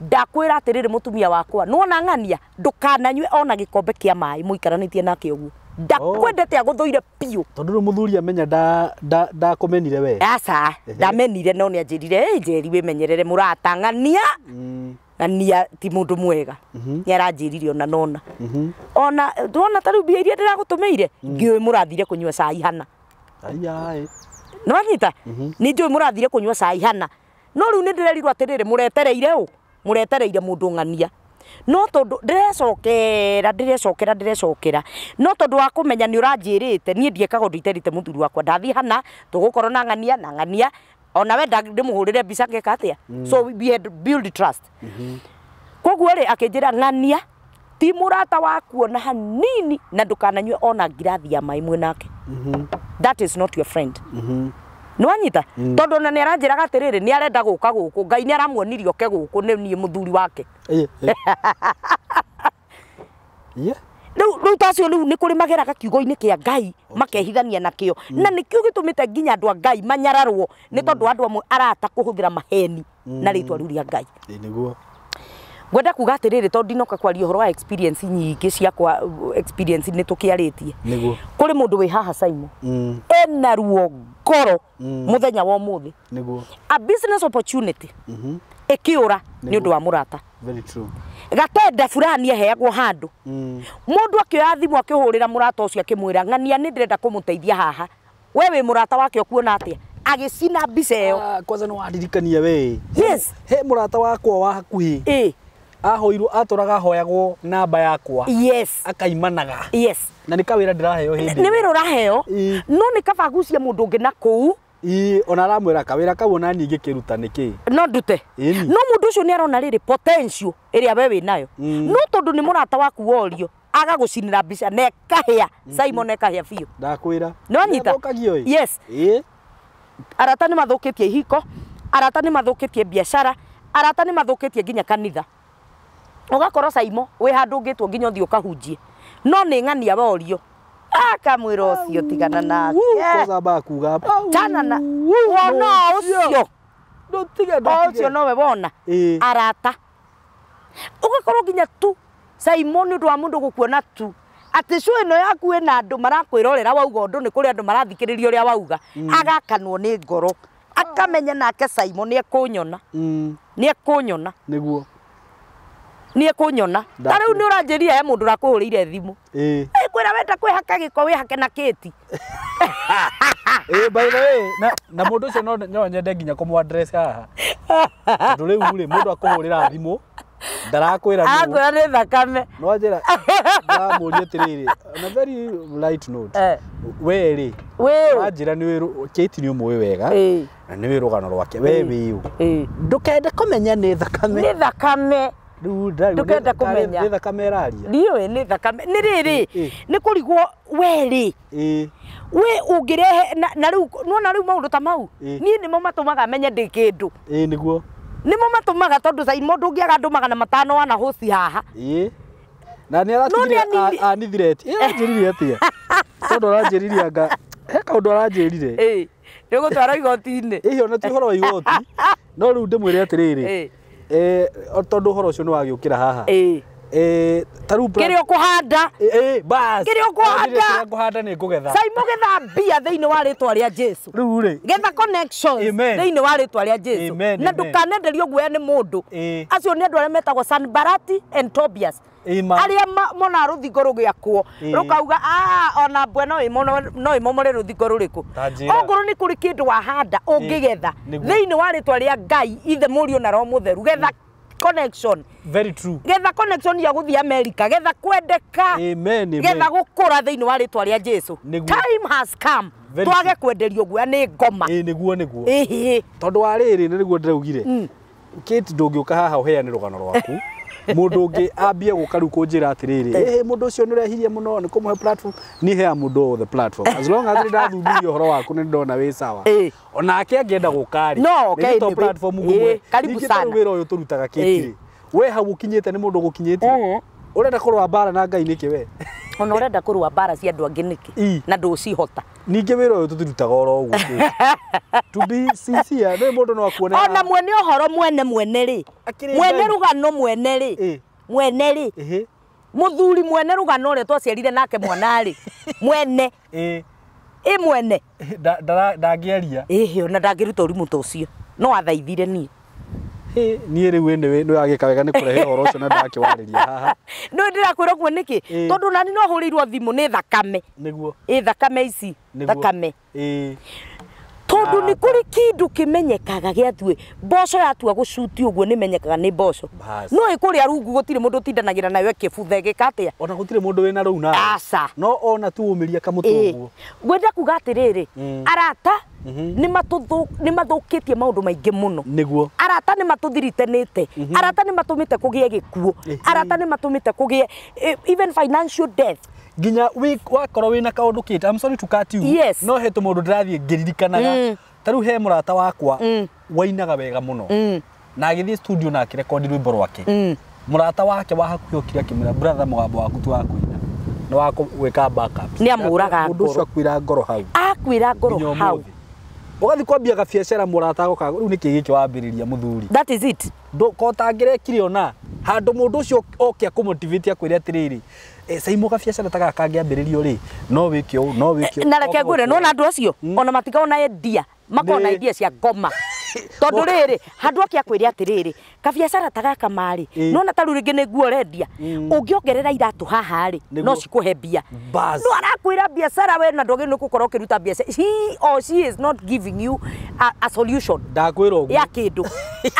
ndakwĩra atĩrĩrĩ mũtumia wakwa nĩwona ng'ania ndũkananyue ona gĩkombe kĩa maĩ mũikaranĩtie nake ũguo ndakwendete agũthũire biũ tondũ rĩu mũthuri amenya ndakũmenire we. Aca ndamenire no nĩanjĩrire ĩ Njeri wĩmenyerere mũrata ng'ania ng'ania ti mũndũ mwega nĩaranjĩrire ona nona ona ndwona ta rĩu mbia iria ndĩragũtũmĩire ngĩũĩ mũrathire kũnyua cai hana. Nĩwanyita nĩ njũĩ mũrathire kũnyua cai hana no rĩu nĩ ndĩrerirwo atĩrĩrĩ mũretereire ũ mũretereire mũndũ ng'ania no tondũ ndĩrecokera no tondũ wa kũmenya nĩ ũranjĩrĩte niĩ ndiekaga ũndũ iterĩte mũthuri wakwa ndathiĩ hana tũgũkorwo na ng'ania na ng'ania ona we ndĩmũhũrĩre mbica ngeka atĩa. So we had build trust. Koguo rĩ akĩnjĩra ng'ania ti mũrata waku ona hanini na ndũkananyue ona ngirathi ya maĩ mwĩ nake. That is not your friend. Nĩwanyita tondũ ona nĩ aranjĩraga atĩrĩrĩ nĩ arenda gũka gũkũ Ngai nĩ aramuonirie oke gũkũ nĩ niĩ mũthuri wake. Rĩu tacio rĩu nĩ kũrĩ mageraga kiugo-inĩ kĩa Ngai makehithania nakĩo na nĩkĩo gĩtũmĩte nginya andũ a Ngai manyararwo nĩ tondũ andũ amwe arata kũhũthĩra maheni na rĩtwa rĩu rĩa Ngai. Nĩguo ngwenda kuga atĩrĩrĩ tondũ ndinoka kwaria ũhoro wa experience nyingĩ ciakwa experience nĩ tũkĩarĩtie. Nĩguo kũrĩ mũndũ wĩ haha Simon ena ruo ngoro mũthenya wa ũmũthĩ. Nĩguo a business opportunity ĩkĩũra nĩ ũndũ wa mũrata. Very true. Gatenda fulani aheagwo handũ mũndũ akĩoya thimũ akĩhũrĩra mũrata ũcio akĩmwĩra ng'ania nĩ ndĩrenda kũmũteithia haha we wĩ mũrata wake ũkuona atĩa agĩcina mbica ĩyo. Kwanza nĩ wandirikania we. Yes. He mũrata wakwa wa hakuhĩ ahoirwo atũraga ahoyagwo namba yakwa. Yes. Akaimanaga. Yes. Na nĩ kawĩra ndĩraheo hĩndĩ. Nĩ wĩra ũraheo no nĩ kaba gucia mũndũ ũngĩ na kũu. Ona aramwĩra kawĩra kau ona niĩ ngĩkĩruta nĩkĩ no ndute. No mũndũ ũcio nĩ arona rĩrĩ potential ĩrĩa we wĩ nayo no tondũ nĩ mũrata waku worio agagũcinĩra mbica na ĩkahĩa Simon ĩkahĩa biũ. Ndakwĩra. Nĩwanyita? Yes. Arata nĩ mathũkĩtie ihiko, arata nĩ mathũkĩtie biacara, arata nĩ mathũkĩtie nginya kanitha. Ũgakorwo Simon wĩ handũ ũngĩtwo nginya ũthiĩ ũkahunjie no nĩ ng'ania worio akamwĩra ũcio tigana nake. Kwanza bakuga chana na wona ũcio ũcio nowe wona arata ũgakorwo nginya tu Simon nĩ ũndũ wa mũndũ gũkuona tu atĩ show ĩno yaku ĩna andũ marakwĩrorera wauga ũndũ nĩ kũrĩ andũ marathikĩrĩria ũrĩa wauga agakanwo nĩ ngoro akamenya nake Simon nĩ ekũnyona nĩ ekũnyona nĩguo nĩ ekũnyona. Ta rĩu nĩ ũranjĩrire he mũndũ ũrakũhũrĩire thimũ kwĩra wenda kwĩhaka gĩko wĩhake na Kate. By the way na mũndũ ũcio no nyende nginya kũmũ address haha tondũ rĩu rĩ mũndũ akũhũrĩra thimũ ndarakwĩra nũ akwĩra nĩ thakame no anjĩra ndamũria atĩrĩrĩ on a very light note we rĩ wanjĩra nĩ Kate nĩ ũmũĩ wega na nĩ wĩ rũgano rwake we wĩ ũ ndũkende kũmenya nĩ thakame nĩ thakame ndũkenda kũmenya nĩ thakame ĩraria ndiũĩ nĩ thakame nĩ rĩrĩ nĩ kũrigwo we rĩ we ũngĩrehe na rĩu nĩwona rĩu maũndũ ta mau niĩ nĩmo matũmaga menye ndĩ kĩndũ. Nĩguo nĩmo matũmaga tondũ Simon ndũngĩaga andũ 500 wana host haha. Na nĩ aratigire anithireti aranjĩrire atĩa tondũ aranjĩrire anga he kaũndũ aranjĩrire nĩ ũgũtwarwo igoti-inĩ. Ĩĩ ona ti ũhoro wa igoti no rĩu ndĩmwĩre atĩrĩrĩ tondũ ũhoro ũcio nĩ wagĩũkĩra haha ta rĩu kĩrĩa ũkũhanda bas kĩrĩa ũkũhanda kĩrĩa ngũhanda nĩ ngũgetha. Simon getha mbia thĩinĩ wa rĩtwa rĩa Jesu. Rĩu rĩ getha connections thĩinĩ wa rĩtwa rĩa Jesu na ndũkanenderio guoya nĩ mũndũ. Acio nĩ andũ arĩa metagwo Sanbalati and Tobias arĩa mona rũthingo rũgĩakwo rũkauga ona mbwe no ĩmomore rũthingo rũrĩkũ. Ongorwo nĩ kũrĩ kĩndũ wahanda ũngĩgetha thĩinĩ wa rĩtwa rĩa Ngai Ithe Mũriũ na Roho Mũtheru getha connection. Very true. Getha connection ya gũthiĩ America getha kwendeka. Amen. Getha gũkũra thĩinĩ wa rĩtwa rĩa Jesu. Time has come twage kwenderio guoya nĩ ngoma. Nĩguo nĩguo tondũ wa rĩrĩ nĩguo ndĩraugire Kate ndũngĩũka haha ũheane rũgano rwaku mũndũ ũngĩ ambie gũka rĩu kũnjĩra atĩrĩrĩ mũndũ ũcio nĩ ũrehirie mũno nĩ kũmũhe platform niĩ heaga mũndũ wothe platform as long as nĩ ndathuthuria ũhoro waku nĩ ndona wĩ sawa onake angĩenda gũka rĩ No, okay, to platform ngũmũhe karibu sana wĩra ũyũ tũrutaga Kate rĩ we hau ũkinyĩte nĩ mũndũ gũkinyĩtie ũrenda kũrũa mbara na Ngai nĩkĩ we ona ũrenda kũrũa mbara cia andũ angĩ nĩkĩ na ndũcihota ningĩ wĩra ũyũ tũtirutaga oro ũguo to be sincere nĩ mũndũ no akuone ona mwene ũhoro mwene mwene rĩ mwene rũgano mwene rĩ mwene rĩ mũthuri mwene rũgano ũrĩa twaciarire nake mwana rĩ mwene ĩ mwene ndangĩaria ĩhĩ ona ndangĩruta ũrimũ ta ũcio no athaithire niĩ niĩ rĩu nĩ wagĩka wega nĩ kũrehe ũhoro ũcio na ndakĩwarĩria haha nĩ ndĩrakwĩra ũguo nĩkĩ tondũ nani no hũrĩirwo thimũ nĩ thakame nĩguo ĩ thakame ici thakame tondũ nĩ kũrĩ kĩndũ kĩmenyekaga gĩatue mboco yatua gũcuti ũguo nĩ menyekaga nĩ mboco no ĩkũrĩa rungu gũtirĩ mũndũ ũtindanagĩra nayo ĩkĩbutha ĩgĩka atĩa ona gũtirĩ mũndũ wĩna rũu nawe aca no ona tu ũmĩria kamũtwe ũguo ngwenda kuga atĩrĩrĩ arata nĩ mathũkĩtie maũndũ maingĩ mũno nĩguo arata nĩ matũthiritanĩte arata nĩ matũmĩte kũgĩe gĩkuũ arata nĩ matũmĩte kũgĩe even financial death nginya wakorwo wĩna kaũndũ Kate I'm sorry to cut you yes. no he tũmaũndũ ndĩrathiĩ ngĩririkanaga ta rĩu he mũrata wakwa wainaga wega mũno na agĩthiĩ studio na akĩrekondi rwĩmbo rwake mũrata wake wa hakuhĩ okire akĩmwĩra brother mũgambo waku ti wa kũina nĩ wa gwĩka backups nĩ amũraga ngoro mũndũ ũcio akwĩra ngoro hau akwĩra ngoro hau ũgathiĩ kwambia gabiacara mũrata agoka rĩu nĩkĩ gĩkĩ wambĩrĩria mũthuri that is it ko tangĩrekire ona handũ mũndũ ũcio oke akũmotivate akwĩre atĩrĩrĩ Saimo gabiacara ta gaka kangĩambĩrĩrio rĩ no wĩke ũũ no wĩke na reke ngwĩre nĩwona andũ acio ona matikoragwo na idea makoragwo na idea cia ngoma tondũ rĩrĩ handũ ake akwĩre atĩrĩrĩ kabiacara ta gaka marĩ nĩwona ta rĩu rĩngĩ nĩ nguo ũrendia ũngĩongerera iratũ haha rĩ no cikũhe mbia no arakwĩra biacara we na ndwagĩrĩirwo nĩ gũkorwo ũkĩruta biacara he or she is not giving you a solution ndakwĩra ũguo ya kĩndũ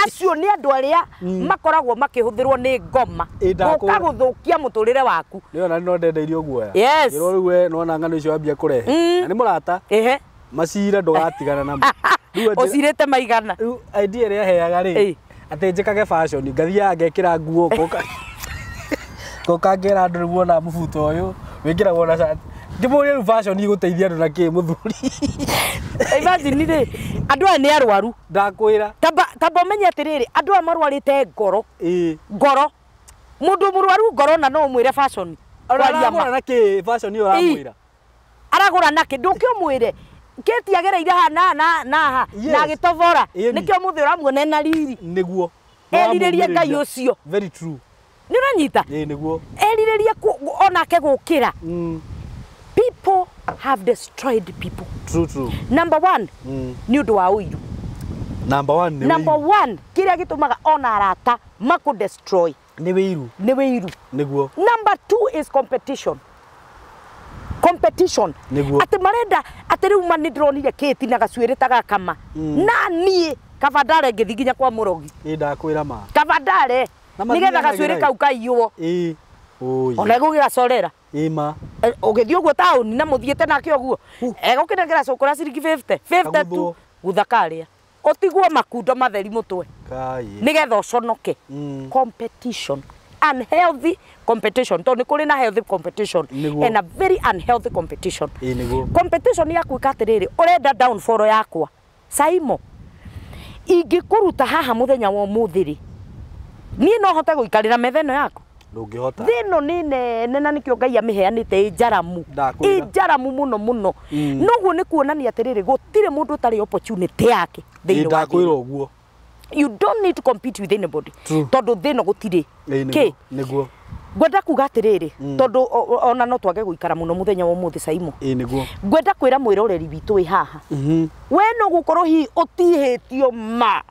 acio nĩ andũ arĩa makoragwo makĩhũthĩrwo nĩ ngoma gũka gũthũkia mũtũrĩre waku nĩwona no ndendeirio guoya yes ngĩrwo rĩu we nĩwona ng'ano icio wambia kũrehe na nĩ mũrata macira ndũgatigana namo ũcirĩte maigana rĩu idea ĩrĩa heaga rĩ atĩ njĩkage fashion ngathiaga ngekĩra nguo ngoka ngera andũ rĩu wona mũbuto ũyũ wĩkĩragwo na cati ngĩmũria rĩu fashion igũteithia andũ na kĩ mũthuri imagine rĩ andũ aya nĩ arwaru ndakwĩra tamba ũmenye atĩrĩrĩ andũ aya marwarĩte ngoro ngoro mũndũ mũrwaru ngoro na no ũmwĩre fashion aragũra na kĩ fashion ĩyo ũramwĩra aragũra na kĩ ndũke ũmwĩre Kate agereire haha na na na na agĩtobora nĩkĩo mũthĩ ũramuona na riri nĩguo erirĩrie Ngai ũcio very true nĩ ũranyita nĩguo erirĩrie onake gũkĩra people have destroyed people true true number one nĩ ũndũ wa ũiru number one number one kĩrĩa gĩtũmaga ona arata makũ destroy nĩ wĩiru nĩ wĩiru nĩguo number two is competition competition nĩguo atĩ marenda atĩ rĩu ma nĩ ndĩronire Kate na gacuĩrĩ ta gakama na niĩ kaba ndare ngĩthiĩ nginya kwa mũrogi ĩ ndakwĩra ma kaba ndare nĩgetha gacuĩrĩ kau kaiywo ĩ ona egũgĩgacorera ĩ ma ũgĩthiĩ ũguo taũni na mũthiĩte nake ũguo egũkĩnengera cũkũra ciringi 50 50 tu gutha karĩa ũtigwo makundo matheri mũtwe nĩgetha ũconoke competition unhealthy competition tondũ nĩ kũrĩ na healthy competition and a very unhealthy competition competition ya gwĩka atĩrĩrĩ ũrenda downfall yakwa Saimo ingĩkũruta haha mũthenya wa ũmũthĩ rĩ niĩ no hote gũikarĩra metha ĩno yaku ndũngĩhota thĩ ĩno nĩ nene na nĩkĩo Ngai amĩheanĩte ĩ njaramu ĩ njaramu mũno mũno noguo nĩ kuonania atĩrĩrĩ gũtirĩ mũndũ ũtarĩ opportunity yake thĩinĩ wa ndakwĩra ũguo you don't need to compete with anybody tondu thĩ ĩno gũtirĩ kĩ nĩguo ngwenda kuga atĩrĩrĩ tondu ona no twage gũikara mũno mũthenya wa ũmũthĩ Saimo nĩguo ngwenda kwĩra mwĩroreri witũ wĩ haha we no gũkorwo hihi ũtihĩtio ma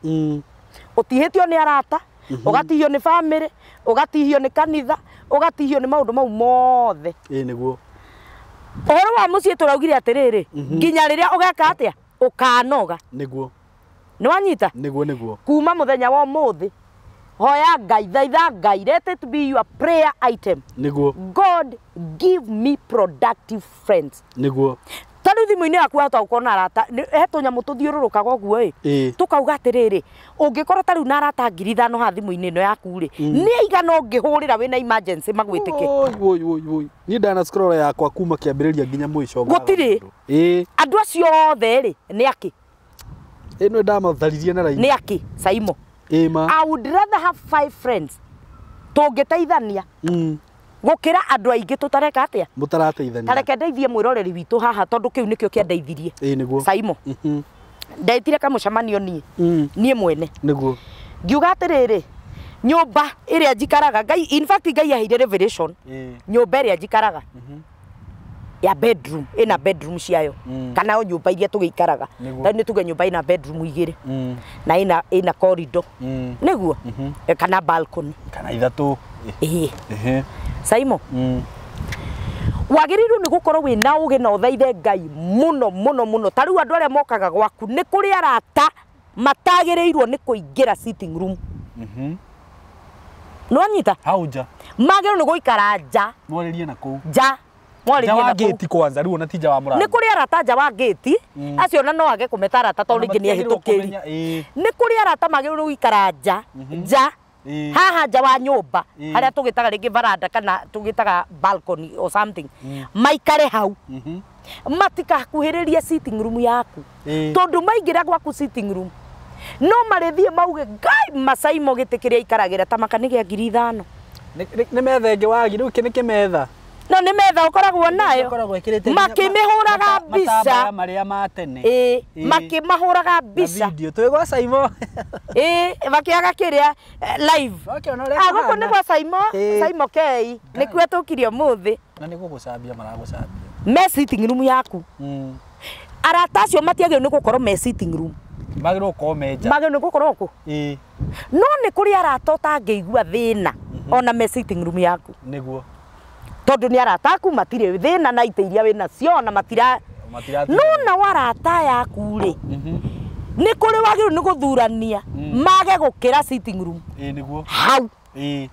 ũtihĩtio nĩ arata ũgatihio nĩ bamĩrĩ ũgatihio nĩ kanitha ũgatihio nĩ maũndũ mau mothe nĩguo ũhoro wa mũciĩ tũraugire atĩrĩrĩ nginya rĩrĩa ũgeka atĩa ũkanoga nĩguo nĩ wanyita nĩguo nĩguo kuma mũthenya wa ũmũthĩ hoya Ngai thaitha Ngai let it be your prayer item nĩguo God give me productive friends nĩguo ta Tarĩu thimũ-inĩ yaku wahota gũkorwo na arata he tũnyamũ tũthiũrũrũkaga ũguo ĩ tũkauga atĩrĩrĩ ũngĩkorwo tarĩu na arata 5000 haha thimũ-inĩ ĩno yaku rĩ nĩ aigana ũngĩhũrĩra wĩna emergency magwĩtĩke. Oi oi oi niĩ ndana scroll yakwa kuma kĩambĩrĩria nginya mũico. Gũtirĩ. Andũ acio othe rĩ nĩ akĩ? Ĩno ndamatharirie na raini. Nĩ akĩ Saimo? I would rather have 5 friends tũngĩteithania gũkĩra andũ aingĩ tũtareka atĩa? Mũtarateithania. Tareke ndeithie mwĩroreri witũ haha tondũ kĩu nĩkĩo kĩandeithirie. Ĩĩ nĩguo. Saimo. Ndeitire kamũcemanio niĩ. Niĩ mwene. Nĩguo. Ngiuga atĩrĩrĩ nyũmba ĩrĩa njikaraga Ngai in fact Ngai aheire revelation. Nyũmba ĩrĩa njikaraga ya bedroom ĩna bedroom ciayo kana o nyũmba iria tũgĩikaraga rĩu nĩ tuge nyũmba ĩna bedroom igĩrĩ na ĩna corridor nĩguo kana balcony kana ithatũ. Ĩĩ Saimo wagĩrĩirwo nĩ gũkorwo wĩna ũgĩ na ũthaithe Ngai mũno mũno mũno. Ta rĩu andũ arĩa mokaga gwaku nĩ kũrĩ arata matagĩrĩirwo nĩ kũingĩra sitting room. Nĩwanyita? Hau nja. Magĩrĩirwo nĩ gũikara nja. Mwarĩrie na kũu. Nja. Nja wa gate kwanza rĩu ona ti nja wa mũrango. Nĩ kũrĩ arata nja wa gate acio ona no age kũmeta arata tondũ rĩngĩ nĩ ahĩtũkĩri. Nĩ kũrĩ arata magĩrĩirwo nĩ gũikara nja. Nja. Haha nja wa nyũmba harĩa tũgĩtaga rĩngĩ varanda kana tũgĩtaga balcony or something. Maikare hau. Matikakuhĩrĩrie sitting room yaku. Tondũ maingĩra gwaku sitting room no marĩthiĩ mauge Ngai Masaimo gĩtĩ kĩrĩa aikaragĩra ta maka nĩ gĩa 5000. Nĩ metha ĩngĩ wagi rĩu kĩ nĩ kĩmetha. No nĩ metha ũkoragwo nayo. Makĩmĩhũraga mbica marĩa ma tene. Ĩĩ makĩmahũraga mbica. Video twĩ gwa Saimo. Ĩĩ makĩaga kĩrĩa live. Gũkũ nĩ gwa Saimo, Saimo K. Nĩkuo tũkire ũmũthĩ. Na nĩ gũgũcambia maragũcambia. Me sitting room yaku. Arata acio matiagĩrĩirwo nĩ gũkorwo me sitting room. Magĩrĩirwo gũkorwo me nja. Magĩrĩirwo nĩ gũkorwo kũ? Ĩĩ. No nĩ kũrĩ arata ũtangĩigua thĩna ona me sitting room yaku. Nĩguo. Tondũ nĩ arata aku matirĩ thĩna na itĩ iria wĩnacio na matira no nao arata yaku rĩ nĩ kũrĩ wagĩrĩirwo nĩ gũthurania mage gũkĩra sitting room. Ĩĩ nĩguo. Hau. Ĩĩ.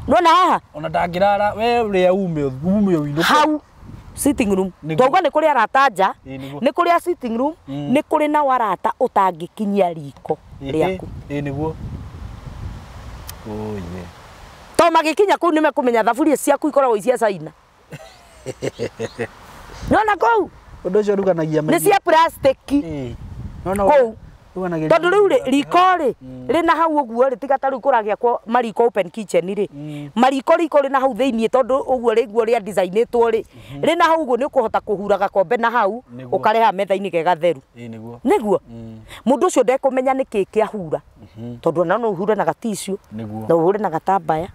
Nĩwona haha? Ona ndangĩrara we ũrĩa ume ũinũke. Hau sitting room. Twauga nĩ kũrĩ arata nja, nĩ kũrĩ a sitting room, nĩ kũrĩ nao arata ũtangĩkinyia riko rĩaku. Ĩĩ nĩguo. Oh yeah. To magĩkinya kũu nĩmekũmenya thaburia ciaku ikoragwo cia China. Nĩwona kũu? Ũndũ ũcio ũruganagia nĩ cia plastic. Kũu. Tondũ rĩu rĩ riko rĩ rĩna hau ũguo rĩ tiga ta rĩu kũragĩakwo mariko open kitchen rĩ mariko riko rĩna hau thĩiniĩ tondũ ũguo rĩguo rĩa designĩtwo rĩ rĩna hau ũguo nĩ ũkũhota kũhura gakombe na hau ũkareha metha-inĩ ge gatheru. Nĩguo. Nĩguo. Mũndũ ũcio ndekũmenya nĩkĩ kĩahura tondũ ona no ũhure na gaticiũ no ũhure na gatambaya.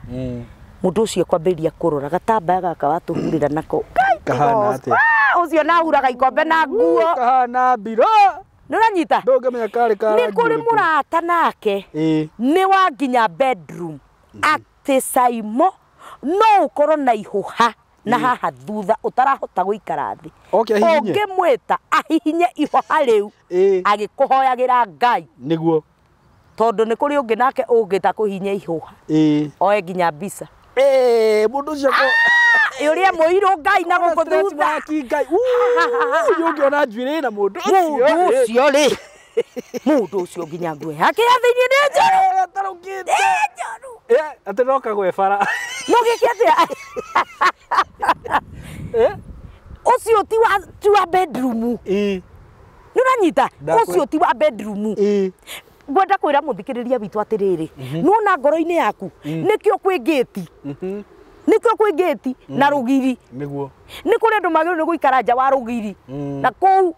Mũndũ ũcio kwambĩrĩria kũrora gatambaya gaka watũhurĩra nako kahana atĩa? Ũcio na ahuraga ikombe na nguo kahana mbiro. Nĩũranyita? Ndũngĩmenya karĩ ka Nĩ kũrĩ mũrata nake nĩ wa nginya bedroom atĩ Saimo no ũkorwo na ihũha na haha thutha ũtarahota gũikara thĩ. Ũngĩmwĩta ahihinye ihũha rĩu agĩkũhoyagĩra Ngai. Nĩguo. Tondũ nĩ kũrĩ ũngĩ nake ũngĩta kũhihinya ihũha oe nginya mbica. Mũndũ ũcio ũrĩa mũirũ Ngai na gũkũ thutha. Ngai. Ũyũ ũngĩona njuĩrĩ na mũndũ ũcio. Mũndũ ũcio rĩ. Mũndũ ũcio nginya nguo yake ya thĩiniĩ nĩ njerũ. Atarũkĩte. Nĩ njerũ. Atĩ no kagwe bara. No gĩke atĩa? Ũcio ti wa bedroom. Nĩ ũranyita? Ũcio ti wa bedroom. Ngwenda kwĩra mũthikĩrĩria witũ atĩrĩrĩ nĩwona ngoro-inĩ yaku nĩkĩo kwĩ gate. Nĩkĩo kwĩ gate na rũgiri. Nĩguo. Nĩ kũrĩ andũ magĩrĩirwo nĩ gũikara nja wa rũgiri na kũu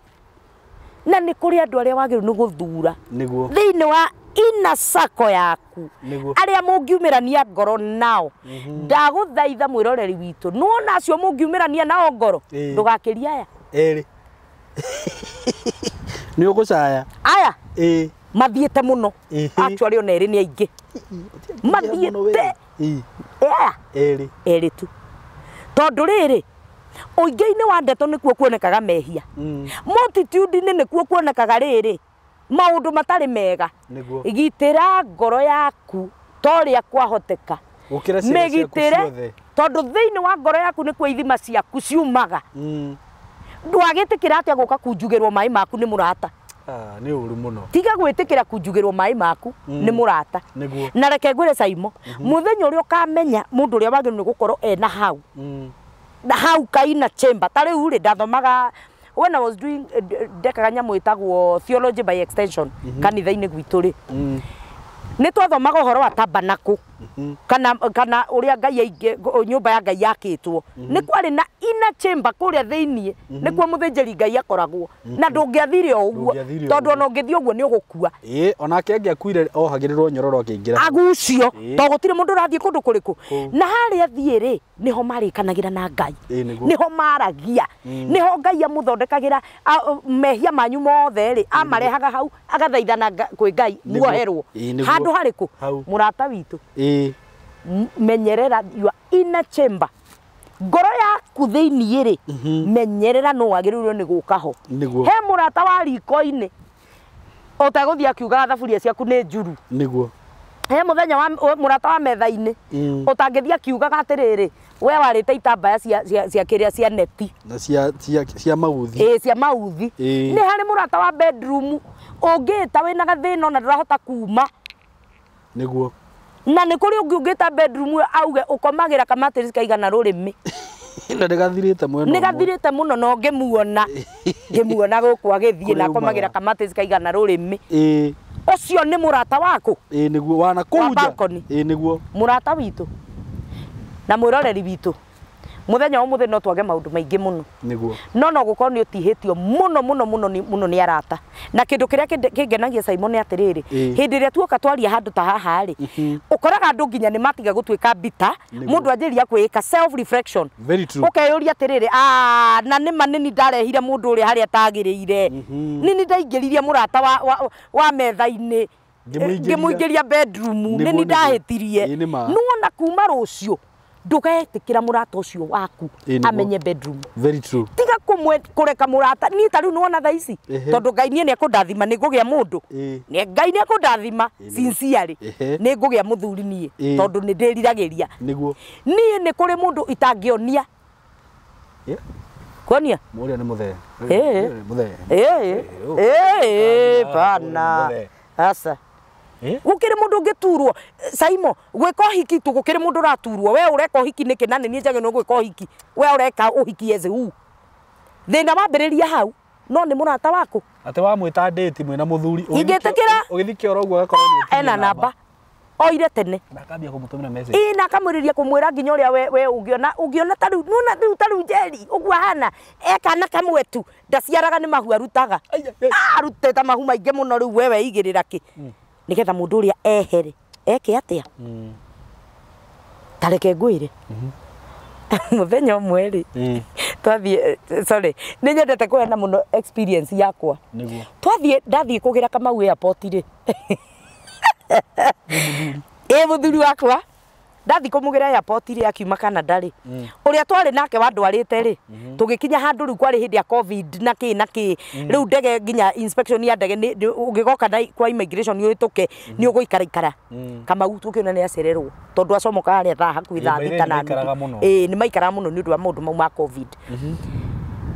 na nĩ kũrĩ andũ arĩa wagĩrĩirwo nĩ gũthura. Nĩguo. Thĩinĩ wa inner circle yaku arĩa mũngiumĩrania ngoro nao. Ndagũthaitha mwĩroreri witũ nĩwona acio mũngiumĩrania nao ngoro ndũgakĩrie aya. Erĩ. Nĩ ũgũcaya. Aya. Mathiĩte mũno. Actually ona erĩ nĩ aingĩ. Mathiĩte. Aya. Erĩ. Erĩ tu. Tondũ rĩrĩ ũingĩ-inĩ wa ndeto nĩkuo kuonekaga mehia. Multitude-inĩ nĩkuo kuonekaga rĩrĩ maũndũ matarĩ mega. Nĩguo. Gitĩra ngoro yaku ta ũrĩa kwahoteka. Gũkĩra ciĩga ciaku ciothe. Tondũ thĩinĩ wa ngoro yaku nĩkuo ithima ciaku ciumaga. Ndwagĩtĩkĩra atĩa gũka kunjugĩrwo maĩ maku nĩ mũrata? Nĩ ũru mũno. Tiga gwĩtĩkĩra kunjugĩrwo maĩ maku nĩ mũrata. Na reke ngwĩre Saimo, mũthenya ũrĩa ũkamenya mũndũ ũrĩa wagĩrĩirwo nĩ gũkorwo ena hau. Na hau kaina chamber. Ta rĩu rĩ ndathomaga when I was doing ndekaga nyamũ ĩtagwo theology by extension kanitha-inĩ gwitũ rĩ. Nĩ twathomaga ũhoro wa tabernacle kana ũrĩa Ngai nyũmba ya Ngai yakĩtwo. Nĩ kwarĩ na inner chamber kũrĩa thĩiniĩ nĩkuo mũthĩnjĩri Ngai akoragwo na ndũngĩathire o ũguo tondũ ona ũngĩthiĩ ũguo nĩ ũgũkua. Onake angĩakuire ohagĩrĩrwo nyororo akĩingĩra agucio tondũ gũtirĩ mũndũ ũrathiĩ kũndũ kũrĩkũ. Na harĩa thiĩ rĩ nĩho marĩkanagĩra na Ngai, nĩho maragia, nĩho Ngai amũthondekagĩra mehia manyu mothe rĩ amarehaga hau agathaithana kwĩ Ngai muoherwo. Handũ harĩkũ? Mũrata witũ, menyerera your inner chamber, ngoro yaku thĩiniĩ rĩ menyerera no wagĩrĩirwo nĩ gũka ho. He mũrata wa riko-inĩ ũtegũthiĩ akiugaga thaburia ciaku nĩ njuru. Nĩguo. He mũthenya wa mũrata wa metha-inĩ ũtangĩthiĩ akiugaga atĩrĩrĩ we warĩte itambaya cia kĩrĩa cia neti na cia mauthi. Cia mauthi. Nĩ harĩ mũrata wa bedroom ũngĩta wĩna gathĩna ona ndũrahota kuma. Nĩguo. Na nĩ kũrĩ ũngĩ ũngĩta bedroom auge ũkomagĩra kamatĩrĩ kaigana rũrĩmĩ. Na nĩgathirĩte mwena ũmwe. Nĩgathirĩte mũno no ngĩmuona. Ngĩmuona gũkũ agĩthiĩ na akomagĩra kamatĩrĩ kaigana rũrĩmĩ. Ũcio nĩ mũrata waku? Nĩguo wana kũu nja. Nĩguo. Mũrata witũ na mwĩroreri witũ mũthenya wa ũmũthĩ no twage maũndũ maingĩ mũno. Nĩguo. No no gũkorwo nĩ ũtihĩtio mũno mũno mũno mũno nĩ arata. Na kĩndũ kĩrĩa kĩngenagia Simon nĩ atĩrĩrĩ, hĩndĩ ĩrĩa tuoka twaria handũ ta haha rĩ, ũkoraga andũ nginya nĩ matiga gũtuĩka bitter, mũndũ anjĩrĩria kwĩĩka self reflection. Ũkeyũria atĩrĩrĩ, na nĩma nĩni ndarehire mũndũ ũrĩa harĩa atagĩrĩire. Nĩni ndaingĩririe mũrata wa metha-inĩ ngĩmũingĩria bedroom, nĩni ndahĩtirie. Nĩwona kuma rũciũ ndũgetĩkĩra mũrata ũcio waku amenye bedroom. Very true. Tiga kũreka mũrata niĩ ta rĩu nĩwona thaa ici tondũ Ngai niĩ nĩekũndathima nĩ ngũgĩa mũndũ. Ngai nĩekũndathima sincerely nĩ ngũgĩa mũthuri niĩ tondũ nĩ ndĩriragĩria. Nĩguo. Niĩ nĩ kũrĩ mũndũ itangĩonia. Kuonia? Mũrĩa nĩ mũthee. Mũthee. Bana. Asa. Gũkĩrĩ mũndũ ũngĩturwo Saimo gwĩka ũhiki tu gũkĩrĩ mũndũ ũraturwo we ũreka ũhiki nĩkĩ na nĩ niĩ njagĩrĩirwo gwĩka ũhiki we ũreka ũhiki as who? Thĩna wambĩrĩria hau no nĩ mũrata waku atĩ wamwĩta date mwĩna mũthuri ingĩtĩkĩra ũgĩthiĩ kĩoro ũguo agakorwo nĩ ena namba oire tene na akambia kũmũtũmĩra message na akamwĩrĩria kũmwĩra nginya ũrĩa we ũngĩona ta rĩu nĩwona rĩu ta rĩu Njeri ũguo ahana ekana kamwe tu ndaciaraga nĩ mahu arutaga arutĩte mahu maingĩ mũno rĩu we weigĩrĩra kĩ nigetha mundu uria ehere eke atia tareke ngwire muthenya umwe ri twathie sorry ni nyendete kuheana muno experience yakwa niguo twathie ndathie kugira Kamau airport ri muthuri wakwa ndathi kumugira airport ri akiuma Canada ri uria twari nake wandwarite ri tugikinya handu riu kwari hindi ya covid na ki riu ndege nginya inspection ya ndege ungigoka na kwa immigration uhituke ni uguikara ikara Kamau tukiona ni acererwo tondu acomoka haria thaa hakuhi thaa thita na ni maikaraga muno ni undu wa maundu mau ma covid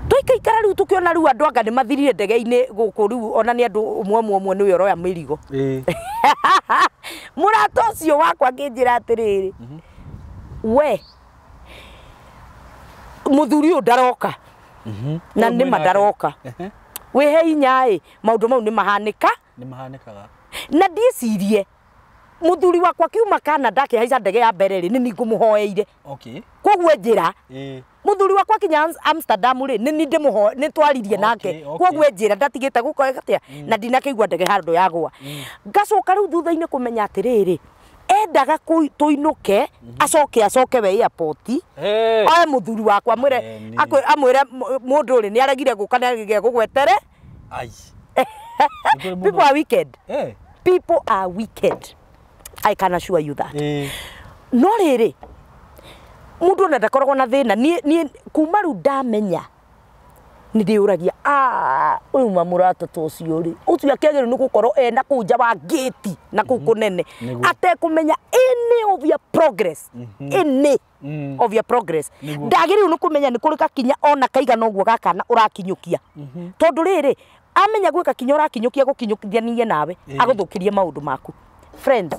twaikaikara riu tukiona riu andu anga ni mathirire ndege-ini guku riu ona ni andu umwe umwe niwe uroya mirigo murata ucio wakwa nginjira atiriri we muthuri uyu ndaroka na nima ndaroka wihe inya maundu mau ni mahanika ni mahanikaga na ndicirie muthuri wakwa kiuma Canada akihaica ndege ya mbere ri ni ngumuhoeire koguo njira muthuri wakwa kinya Amsterdam ri ni ndimuho ni twaririe nake koguo njira ndatigite gukoe atia na ndinakĩigua ndege handũ yagwa ngacoka riu thutha-inĩ kũmenya atĩrĩrĩ endaga tuinuke acoke we airport oe muthuri wakwa amwire amwire mundu ri ni aregire guka ni aregire gugwetere. People are wicked. People are wicked. I can assure you that. No riri mundu ona ndakoragwo na thina ni kuma riu ndamenya Nĩ ndĩyũragia ũyũ ma mũrata ta ũcio rĩ ũcio akĩagĩrĩirwo nĩ gũkorwo ena kũu nja wa gate na kũu kũnene atekũmenya any of your progress any of your progress ndagĩrĩirwo nĩ kũmenya nĩ kũrĩ gakinya ona kaigana ũguo gakana ũrakinyũkia tondũ rĩrĩ amenya gwĩ gakinya ũrakinyũkia gũkinyũkithania nawe agũthũkĩrie maũndũ maku. Friends,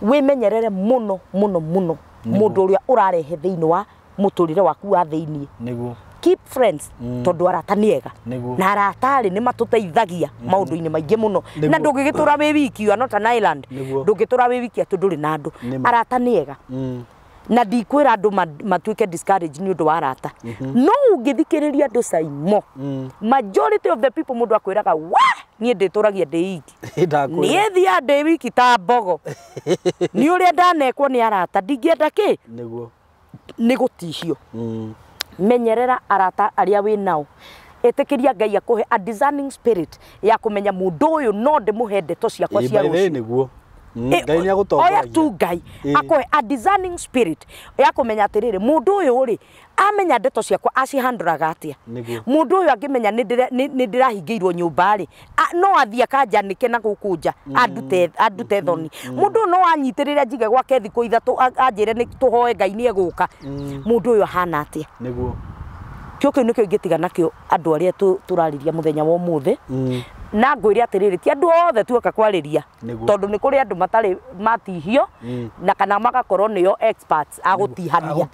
wĩmenyerere mũno mũno mũno mũndũ ũrĩa ũrarehe thĩinĩ wa mũtũrĩre waku wa thĩinĩ. Nĩguo. Keep friends tondu arata nĩ ega na arata rĩ nĩ matũteithagia maũndũ-inĩ maingĩ mũno na ndũngĩgĩtũra wĩ wiki, you are not an island, ndũngĩtũra wĩ wiki atĩ ndũrĩ na andũ. Arata nĩ ega na ndikwĩra andũ matuĩke discourage nĩ ũndũ wa arata, no ũngĩthikĩrĩria andũ Saimo, majority of the people mũndũ akwĩraga wa niĩ ndĩtũragia ndĩ iki, niĩ thiaga ndĩ wiki ta mbogo, nĩ ũrĩa ndanekwo nĩ arata ndingĩenda kĩ nĩguo nĩ gũtihio. Menyerera arata arĩa wĩ nao, ĩtĩkĩria Ngai akũhe a discerning spirit ya kũmenya mũndũ ũyũ no ndĩmũhe ndeto ciakwa cia rũciũ. Nĩguo Ngai nĩ agũtongoragia. Oya tu Ngai akũhe a discerning spirit ya kũmenya atĩrĩrĩ mũndũ ũyũ rĩ amenya ndeto ciakwa acihandũraga atĩa, mũndũ ũyũ angĩmenya nĩ ndĩrahingĩirwo nyũmba rĩ no athiĩ akanjanĩke na gũkũ nja andute thoni, mũndũ ũyũ no anyitĩrĩre njige gwake thikũ ithatũ anjĩre nĩ tũhoe Ngai nĩ egũka, mũndũ ũyũ ahana atĩa. Nĩguo kĩo kĩu nĩkĩo ingĩtiga nakĩo andũ arĩa tũrarĩria mũthenya wa ũmũthĩ. Na ngwĩre atĩrĩrĩ ti andũ othe tuoka kwarĩria tondũ nĩ kũrĩ andũ matarĩ matihio na kana magakorwo nĩo experts a gũtihania.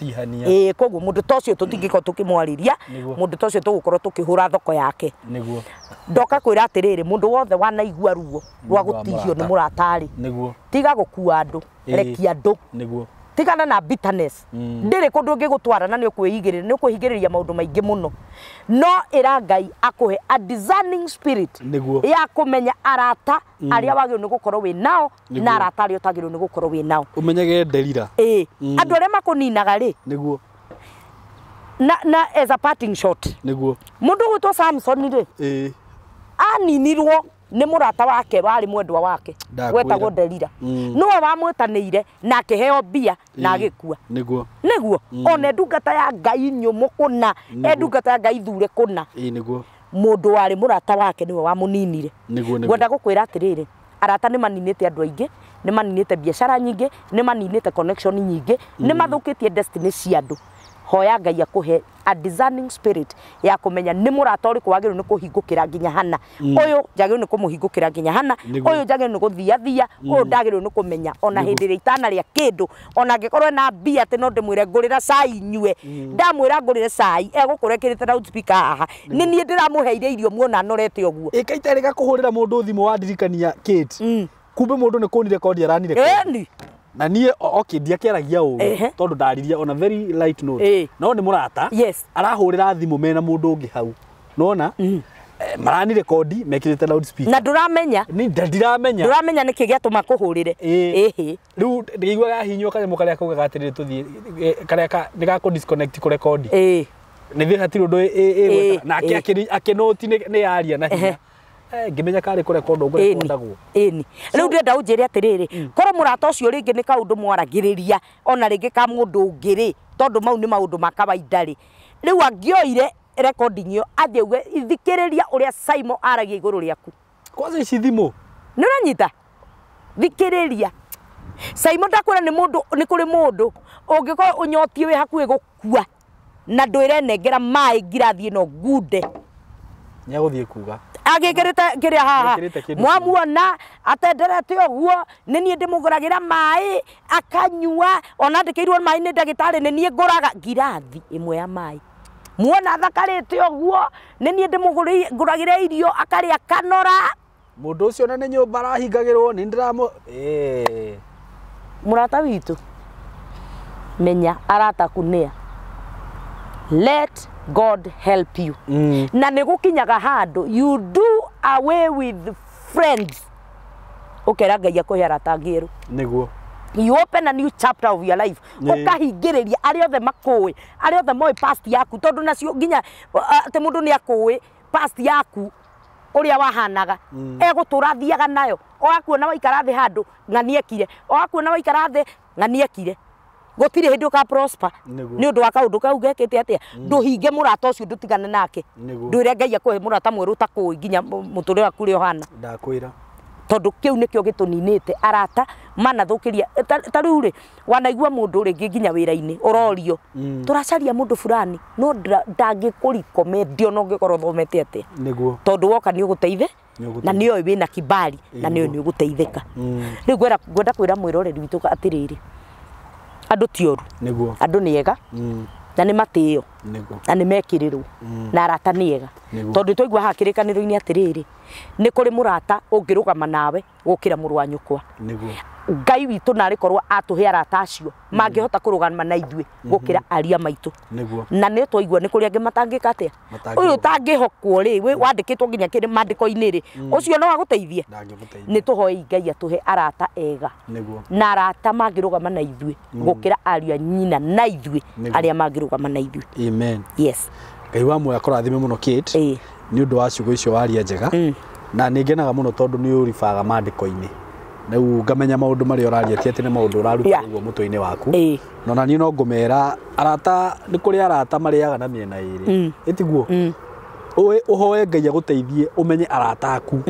Ĩĩ koguo mũndũ ta ũcio tũtingĩkorwo tũkĩmwarĩria, mũndũ ta ũcio tũgũkorwo tũkĩhũra thoko yake. Nĩguo ndoka kwĩra atĩrĩrĩ mũndũ wothe wanaigua ruo rwa gũtihio nĩ mũrata rĩ, nĩguo tiga gũkua andũ, rekia andũ, nĩguo tigana na bitterness, ndĩrĩ kũndũ ũngĩgũtwara na nĩ ũkwĩhingĩrĩria maũndũ maingĩ mũno, no ĩra Ngai akũhe a discerning spirit ya kũmenya arata arĩa wagĩrĩirwo nĩ gũkorwo wĩ nao na arata arĩa ũtagĩrĩirwo nĩ gũkorwo wĩ nao. Ũmenyage nderira. Ĩĩ andũ arĩa makũninaga rĩ, nĩguo na as a parting shot, nĩguo mũndũ ũgwĩtwo Samson rĩ, ĩĩ aninirwo nĩ mũrata wake warĩ mwendwa wake wetagwo Delila, nĩwe wamwĩtanĩire na akĩheo mbia na agĩkua. Nĩguo nĩguo ona ndungata ya Ngai nyũmũ kũna, ndungata ya Ngai thure kũna, ĩĩ nĩguo mũndũ warĩ mũrata wake nĩwe wamũninire. Nĩguo ngwenda gũkwĩra atĩrĩrĩ arata nĩ maninĩte andũ aingĩ, nĩ maninĩte biacara nyingĩ, nĩ maninĩte connection nyingĩ, nĩ mathũkĩtie destiny cia andũ. Hoya Ngai akũhe a discerning spirit ya kũmenya nĩ mũrata ũrĩkũ wagĩrĩirwo nĩ kũhingũkĩra nginya hana, ũyũ njagĩrĩirwo nĩ kũmũhingũkĩra nginya hana, ũyũ njagĩrĩirwo nĩ gũthiathia, ũyũ ndagĩrĩirwo nĩ kũmenya ona hĩndĩ ĩrĩa itanarĩa kĩndũ, ona angĩkorwo ena mbia atĩ no ndĩmwĩre ngũrĩra cai nyue, ndamwĩra ngũrĩre cai egũkũra ekĩrĩte loudspeaker haha, nĩ niĩ ndĩramũheire irio muona anorete ũguo. Ĩka itarĩ gakũhũrĩra mũndũ thimũ wandirikania Kate, kumbe mũndũ nĩ kũnirekondi aranirekondi. Ĩni na niĩ okay ndiakĩaragia ũru tondũ ndaririe on a very light note, no nĩ mũrata arahũrĩra thimũ mena mũndũ ũngĩ hau, nona maranirekondi mekĩrĩte loudspeaker na ndũramenya, ni ndiramenya, ndũramenya nĩkĩ gĩatũma kũhũrĩre. Ĩhĩ rĩu ndĩiguaga hinywo kanyamũ karĩa kaugaga atĩrĩrĩ tũthiĩ karĩa nĩ gakũ disconnect kũrekondi, nĩ thiĩ hatirĩ ũndũ ĩgwetha nake akĩnoti nĩ yaria na hinya ngĩmenya karĩ kũrekondwo ngũrekondagwo. Ĩni rĩu ndĩrenda ũnjĩre atĩrĩrĩ korwo mũrata ũcio rĩngĩ nĩ kaũndũ mwaragĩrĩria ona rĩngĩ ka mũndũ ũngĩ rĩ, tondũ mau nĩ maũndũ ma kawaida rĩ, rĩu angĩoire recording ĩyo athiĩ auge thikĩrĩria ũrĩa Saimo aragia igũrũ rĩaku. Kwanza ici thimũ nĩ ũranyita, thikĩrĩria Saimo ndakwĩra nĩ mũndũ, nĩ kũrĩ mũndũ ũngĩkorwo ũnyotiĩ wĩ hakuhĩ gũkua na ndwĩrenengera maĩ ngirathi ĩno ngunde, nĩegũthiĩ kuga agĩkĩrĩte kĩrĩa haha mwamuona atenderete ũguo nĩ niĩ ndĩmũgũragĩra maĩ akanyua, ona andĩkĩirwo maĩ nĩ ndagĩtarĩ nĩ niĩ ngũraga ngirathi ĩmwe ya maĩ, muona athakarĩte ũguo nĩ niĩ ndĩmũgũragĩra irio akarĩa kanora, mũndũ ũcio na nĩ nyũmba arahingagĩrwo nĩ ndĩramũ. Mũrata witũ menya arata kunĩa, let God help you. Na nĩ gũkinyaga handũ you do away with friends, ũkera Ngai akũhe arata angĩ erũ. Nĩguo you open a new chapter of your life, ũkahingĩrĩria arĩa othe makũĩ, arĩa othe moĩ past yaku, tondũ nacio nginya atĩ mũndũ nĩ akũĩ past yaku ũrĩa wahanaga, egũtũra athiaga nayo, o akuona waikara thĩ handũ ng'ani ekire, o akuona waikara thĩ ng'ani ekire. Gũtirĩ hĩndĩ ũka prosper nĩ ũndũ wa kaũndũ kau gekĩte atĩa. Ndũhinge mũrata ũcio, ndũtigane nake. Ndwĩre Ngai akũhe mũrata mwerũ ũtakũĩ nginya mũtũrĩre waku ũrĩa ũhana. Ndakwĩra. Tondũ kĩu nĩkĩo gĩtũninĩte arata manathũkĩria. Ta rĩu rĩ, wanaigua mũndũ rĩngĩ nginya wĩra-inĩ ũrorio tũracaria mũndũ fulani, no ndangĩkũrecommend ona ũngĩkorwo ũthomete atĩa. Nĩguo. Tondũ woka nĩ ũgũteithe na nĩoĩ wĩna kibali na nĩoĩ nĩ ũgũteithĩka. Rĩu ngwenda kwĩra mwĩroreri witũ atĩrĩrĩ, andũ ti oru. Nĩguo. Andũ nĩ ega na nĩ matĩo na nĩ mekĩrĩrwo na arata nĩ ega. Tondũ twaigua haha kĩrĩkanĩro-inĩ atĩrĩrĩ, nĩ kũrĩ mũrata ũngĩrũgama nawe gũkĩra mũrũ wa nyũkwa. Nĩguo. Ngai witũ narĩ korwo atũhe arata acio mangĩhota kũrũgama na ithuĩ gũkĩra aria maitũ. Nĩguo. Na nĩ twaigua nĩ kũrĩ angĩ matangĩka atĩa. Ũyũ ũtangĩhokwo rĩ, wandĩkĩtwo nginya kĩrĩ maandĩko-inĩ rĩ, ũcio no agũteithie. Nĩ tũhoei Ngai atũhe arata ega. Nĩguo. Na arata mangĩrũgama na ithuĩ gũkĩra ariũ a nyina na ithuĩ arĩa mangĩrũgama na ithuĩ. Amen. Yes. Ngai wa muoyo akũrathime mũno Kate, nĩ ũndũ wa ciugo icio waria njega. Na nĩ ngenaga mũno tondũ nĩ ũribaga maandĩko-inĩ. Rĩu ngamenya maũndũ marĩa ũraria ti atĩ nĩ maũndũ ũraruta ũguo mũtwe-inĩ waku. No na niĩ no ngũmera arata, nĩ kũrĩ arata marĩaga na mĩena ĩrĩ. Ĩtiguo? Ũhoe Ngai agũteithie ũmenye arata aku.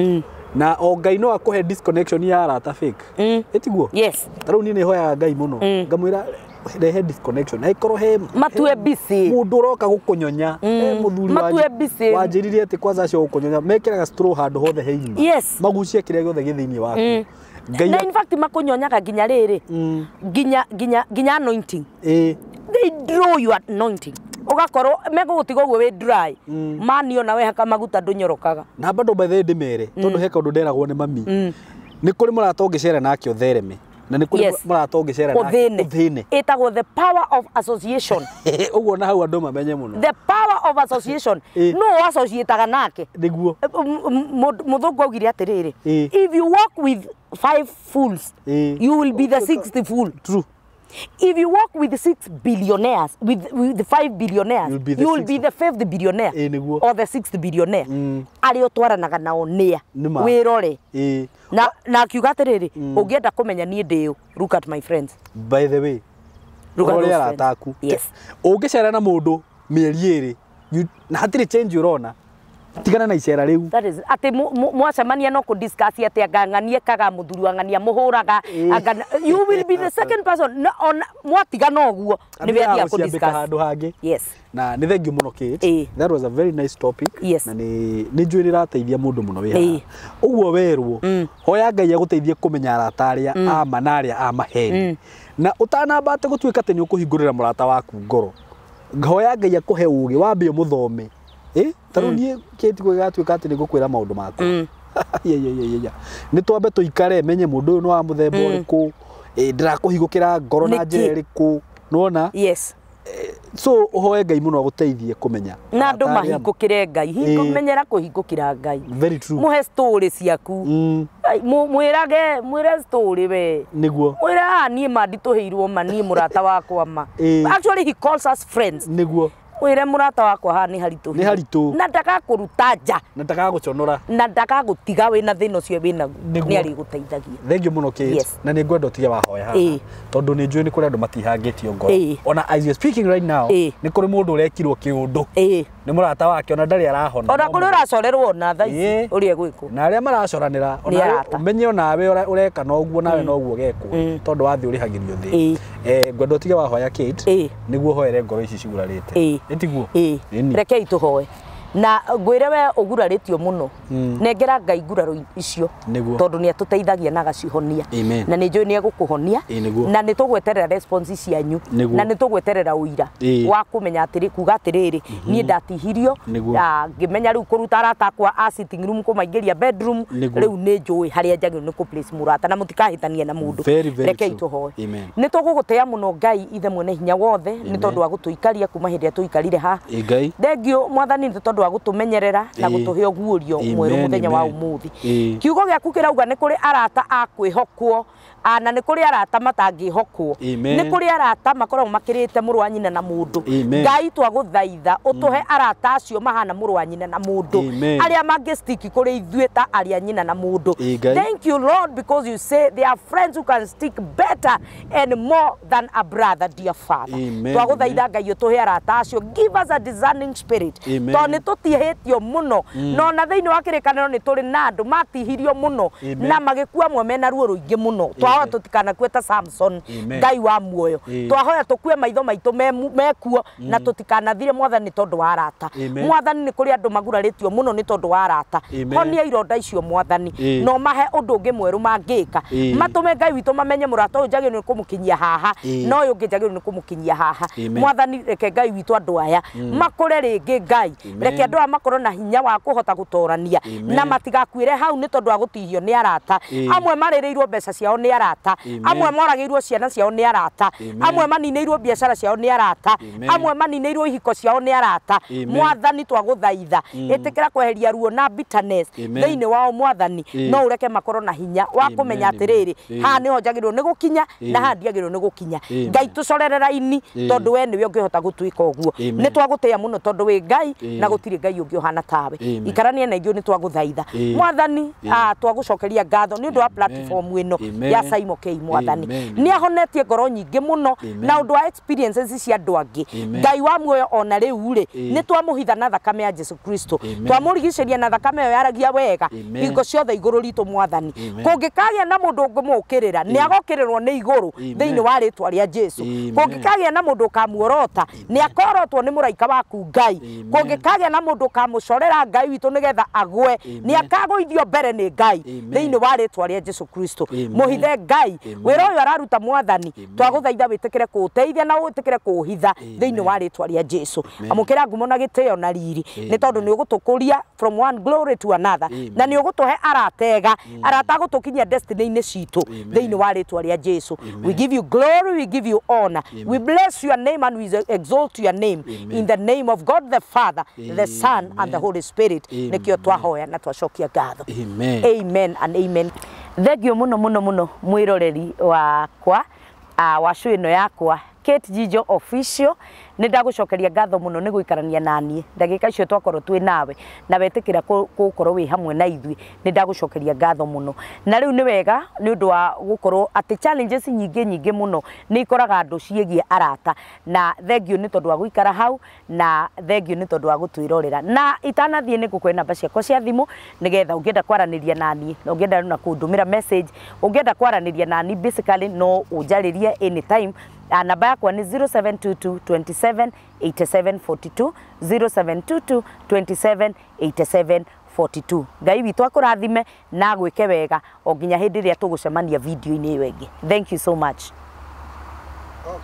Na o Ngai no akũhe disconnection ya arata fake. Ĩtiguo? Yes. Ta rĩu niĩ nĩ hoyaga Ngai mũno. Ngamwĩra rehe disconnection. Angĩkorwo he matue busy mũndũ ũroka gũkũnyonya, he mũthuri wanjĩrire atĩ kwanza acio gũkũnyonya mekĩraga straw handũ hothe he irima. Yes. Magucie kĩrĩa gĩothe gĩ thĩinĩ waku. Na in fact makunyonyaga nginya rĩrĩ, nginya anointing. They draw your anointing. Ũgakorwo megũgũtiga ũguo wĩ dry. Mani ona wehaka maguta ndũnyorokaga. Na bado by the way ndĩmere, tondũ he kaũndũ nderagwo nĩ mami. Nĩ kũrĩ mũrata ũngĩcera nake ũthereme. Na nĩ kũrĩ mũrata ũngĩcera nake ũthĩne. Ĩtagwo the power of association. Ũguo na hau andũ mamenye mũno. The power of association. No associataga nake. Nĩguo. Mũthũngũ augire atĩrĩrĩ, if you walk with 5 fools, you will be the 6th fool. True. If you walk with 6 billionaires, with 5 billionaires, you will be the 5th billionaire or the 6th billionaire. Arĩa ũtwaranaga nao nĩa wĩrore. Na akiuga atĩrĩrĩ, ũngĩenda kũmenya niĩ ndĩ ũ, look at my friends. By the way, ũrore arata aku. Yes. Ũngĩcera na mũndũ mĩeri ĩrĩ, na hatirĩ change ũrona, tigana na icera rĩu. That is atĩ mwacemania no kũ discuss atĩ anga ng'ania kaga mũthuri wa ng'ania mũhũraga, you will be the second person. No, ona mwatigana ũguo nĩ wethiaga kũ discuss handũ hangĩ. Yes. Na nĩ thank you mũno Kate. That was a very nice topic. Yes. Na nĩ njũĩ nĩ ĩrateithia mũndũ mũno wĩ haha. Ũguo werwo, hoya Ngai agũteithie kũmenya arata arĩa ama na arĩa a maheni. Na ũtanamba atĩ gũtuĩka atĩ nĩ ũkũhingũrĩra mũrata waku ngoro, hoya Ngai akũhe ũgĩ wambe ũmũthome. Ta rĩu niĩ Kate gũgĩgatuĩka atĩ nĩ ngũkwĩra maũndũ makwa. Nĩ twambe tũikare menye mũndũ ũyũ nĩ wa mũthemba ũrĩkũ, ndĩrakũhingũkĩra ngoro na njĩra ĩrĩkũ, nĩwona? Yes. So ũhoe Ngai mũno agũteithie kũmenya. Na andũ mahingũkĩre Ngai, menyera kũhingũkĩra Ngai. Very true. Mũhe story ciaku. Mwĩrage, mwĩre story we. Nĩguo. Mwĩre ah niĩ ma nditũhĩirwo ma niĩ mũrata wakwa ma. Actually he calls us friends. Nĩguo. Wĩre mũrata wakwa haha nĩ haritũ. Nĩ haritũ. Na ndagakũruta nja. Na ndagagũconora. Na ndagagũtiga wĩna thĩna ũcio wĩnaguo. Nĩ arĩgũteithagia. Thank you mũno Kate. Yes. Na nĩ ngwenda ũtige wahoya haha. Tondũ nĩ njũĩ nĩ kũrĩ andũ matihangĩtio ngoro. Ona as you speaking right now, nĩ kũrĩ mũndũ ũrekirwo kĩũndũ. Nĩ mũrata wake ona ndarĩ arahona. Ona kũrĩ ũracorerwo ona thaa ici ũrĩa egwĩkwo. Na arĩa maracoranĩra ona ũmenye onawe ũreka noguo nawe noguo ũgekwo. Tondũ wathiĩ ũrĩhagĩrio thĩ. Ngwenda ũtige wahoya Kate nĩguo ũhoere ngoro ici cigurarĩte. Ĩtiguo? Rekei tũhoe. Na ngwĩre we ũgurarĩtio mũno, nengera Ngai nguraro icio tondũ nĩ atũteithagia na agacihonia. Na nĩ njũĩ nĩ egũkũhonia. Na nĩ tũgweterera response cianyu. Na nĩ tũgweterera ũira wa kũmenya atĩrĩ, kuga atĩrĩrĩ, niĩ ndatihirio ngĩmenya rĩu kũruta arata akwa a sitting room kũmaingĩria bedroom, rĩu nĩ njũĩ harĩa njagĩrĩirwo nĩ kũ place mũrata na mũtikahĩtanie na mũndũ. Rekei tũhoe. Nĩ tũgũgũtĩa mũno Ngai ithe mwene hinya wothe nĩ tondũ wa gũtũikaria kuma hĩndĩ ĩrĩa tũikarire haha. Thengiũ Mwathani nĩ tondũ wa gũtũmenyerera na gũtũhe ũguũrio mwerũ mũthenya wa ũmũthĩ. Kiugo gĩaku kĩrauga nĩ kũrĩ arata a kwĩhokwo Na nĩ kũrĩ arata matangĩhokwo, nĩ kũrĩ arata makoragwo makĩrĩte mũrũ wa nyina na mũndũ. Ngai twagũthaitha ũtũhe arata acio mahana mũrũ wa nyina na mũndũ, arĩa mangĩstick kũrĩ ithuĩ ta arĩa nyina na mũndũ. Thank you Lord, because you say there are friends who can stick better and more than a brother, dear Father. Twagũthaitha Ngai ũtũhe arata acio, give us a discerning spirit, tondũ nĩ tũtihĩtio mũno, no na thĩinĩ wa kĩrĩkanĩro nĩ tũrĩ na andũ matihirio mũno na magĩkua amwe mena ruo rũingĩ mũno. Twahoya tũtikanakue ta Samson, Ngai wa muoyo. Twahoya tũkue maitho maitũ mekuo na tũtikanathire Mwathani tondũ wa arata. Mwathani nĩ kũrĩ andũ magurarĩtio mũno nĩ tondũ wa arata. Honia ironda icio Mwathani, no mahe ũndũ ũngĩ mwerũ mangĩka, matũme Ngai witũ mamenye mũrata ũyũ njagĩrĩirwo nĩ kũmũkinyia haha na ũyũ ũngĩ njagĩrĩirwo nĩ kũmũkinyia haha. Mwathani reke Ngai witũ andũ aya makũre rĩngĩ Ngai, reke andũ aya makorwo na hinya wa kũhota gũtorania na matigakuĩre hau nĩ tondũ wa gũtihio nĩ arata. Amwe marĩrĩirwo mbeca ciao nĩ arata, amwe moragĩirwo ciana ciao nĩ arata, amwe maninĩirwo biacara ciao nĩ arata, amwe maninĩirwo ihiko ciao nĩ arata. Mwathani twagũthaitha ĩtĩkĩra kweheria ruo na bitterness thĩinĩ wao Mwathani, no ũreke makorwo na hinya wa kũmenya atĩrĩrĩ, haha nĩho njagĩrĩirwo nĩ gũkinya na haha ndiagĩrĩirwo nĩ gũkinya. Ngai tũcorere raini tondũ we nĩwe ũngĩhota gũtwĩka ũguo. Nĩ twagũtĩĩa mũno tondũ wĩ Ngai na gũtirĩ Ngai ũngĩ ũhana tawe. Ikaranie na ithuĩ nĩ twagũthaitha Mwathani. Twagũcokeria ngatho nĩ ũndũ wa platform ĩno ya Saimo K Mwathani. Nĩ ahonetie ngoro nyingĩ mũno na ũndũ wa experiences cia andũ angĩ. Ngai wa muoyo ona rĩu rĩ nĩ twamũhitha na thakame ya Jesu Kristo, twamũrigicĩria na thakame ĩyo yaragia wega hingo ciothe igũrũ ritũ Mwathani. Kũngĩkagĩa na mũndũ ũngĩmũkĩrĩra nĩ agokĩrĩrwo nĩ igũrũ thĩinĩ wa rĩtwa rĩa Jesu. Kũngĩkagĩa na mũndũ ũkamuorota nĩ akorotwo nĩ mũraika waku Ngai. Kũngĩkagĩa na mũndũ ũkamũcorera Ngai witũ nĩgetha agwe nĩ akagũithio mbere nĩ Ngai thĩinĩ wa rĩtwa rĩa Jesu Kristo. Mũhithe Ngai wĩra ũyũ araruta Mwathani, twagũthaitha wĩtĩkĩre kũũteithia na wĩtĩkĩre kũũhitha thĩinĩ wa rĩtwa rĩa Jesu. Amũkĩra ngumo na gĩtĩo na riri nĩ tondũ nĩ ũgũtũkũria from one glory to another, na nĩ ũgũtũhe arata ega, arata gũtũkinyia destiny-inĩ citũ thĩinĩ wa rĩtwa rĩa Jesu. We give you glory, we give you honor, we bless your name and we exalt your name in the name of God the Father, the Son and the Holy Spirit. Nĩkĩo twahoya na twacokia ngatho. Amen and amen. Thank you mũno mũno mũno mwĩroreri wakwa wa show ĩno yakwa Kate Njijo Official. Nĩ ndagũcokeria ngatho mũno nĩ gũikarania naniĩ ndagĩka icio twakorwo twĩ nawe na wetĩkĩra gũkorwo wĩ hamwe na ithuĩ, nĩ ndagũcokeria ngatho mũno. Na rĩu nĩ wega nĩ ũndũ wa gũkorwo atĩ challenges nyingĩ nyingĩ mũno nĩ ikoraga andũ ciĩgiĩ arata, na thank you nĩ tondũ wa gũikara hau, na thank you nĩ tondũ wa gũtwĩrorera. Na itanathiĩ nĩ ngũkũhe namba ciakwa cia thimũ nĩgetha ũngĩenda kwaranĩria naniĩ na ũngĩenda na kũndũmĩra message, ũngĩenda kwaranĩria naniĩ basically no ũnjarĩrie anytime. Namba yakwa nĩ 0722 27 87 42, 0722 27 87 42. Ngai witũ akũrathime na agwĩke wega o nginya hĩndĩ ĩrĩa tũgũcemania video-inĩ ĩyo ĩngĩ. Thank you so much.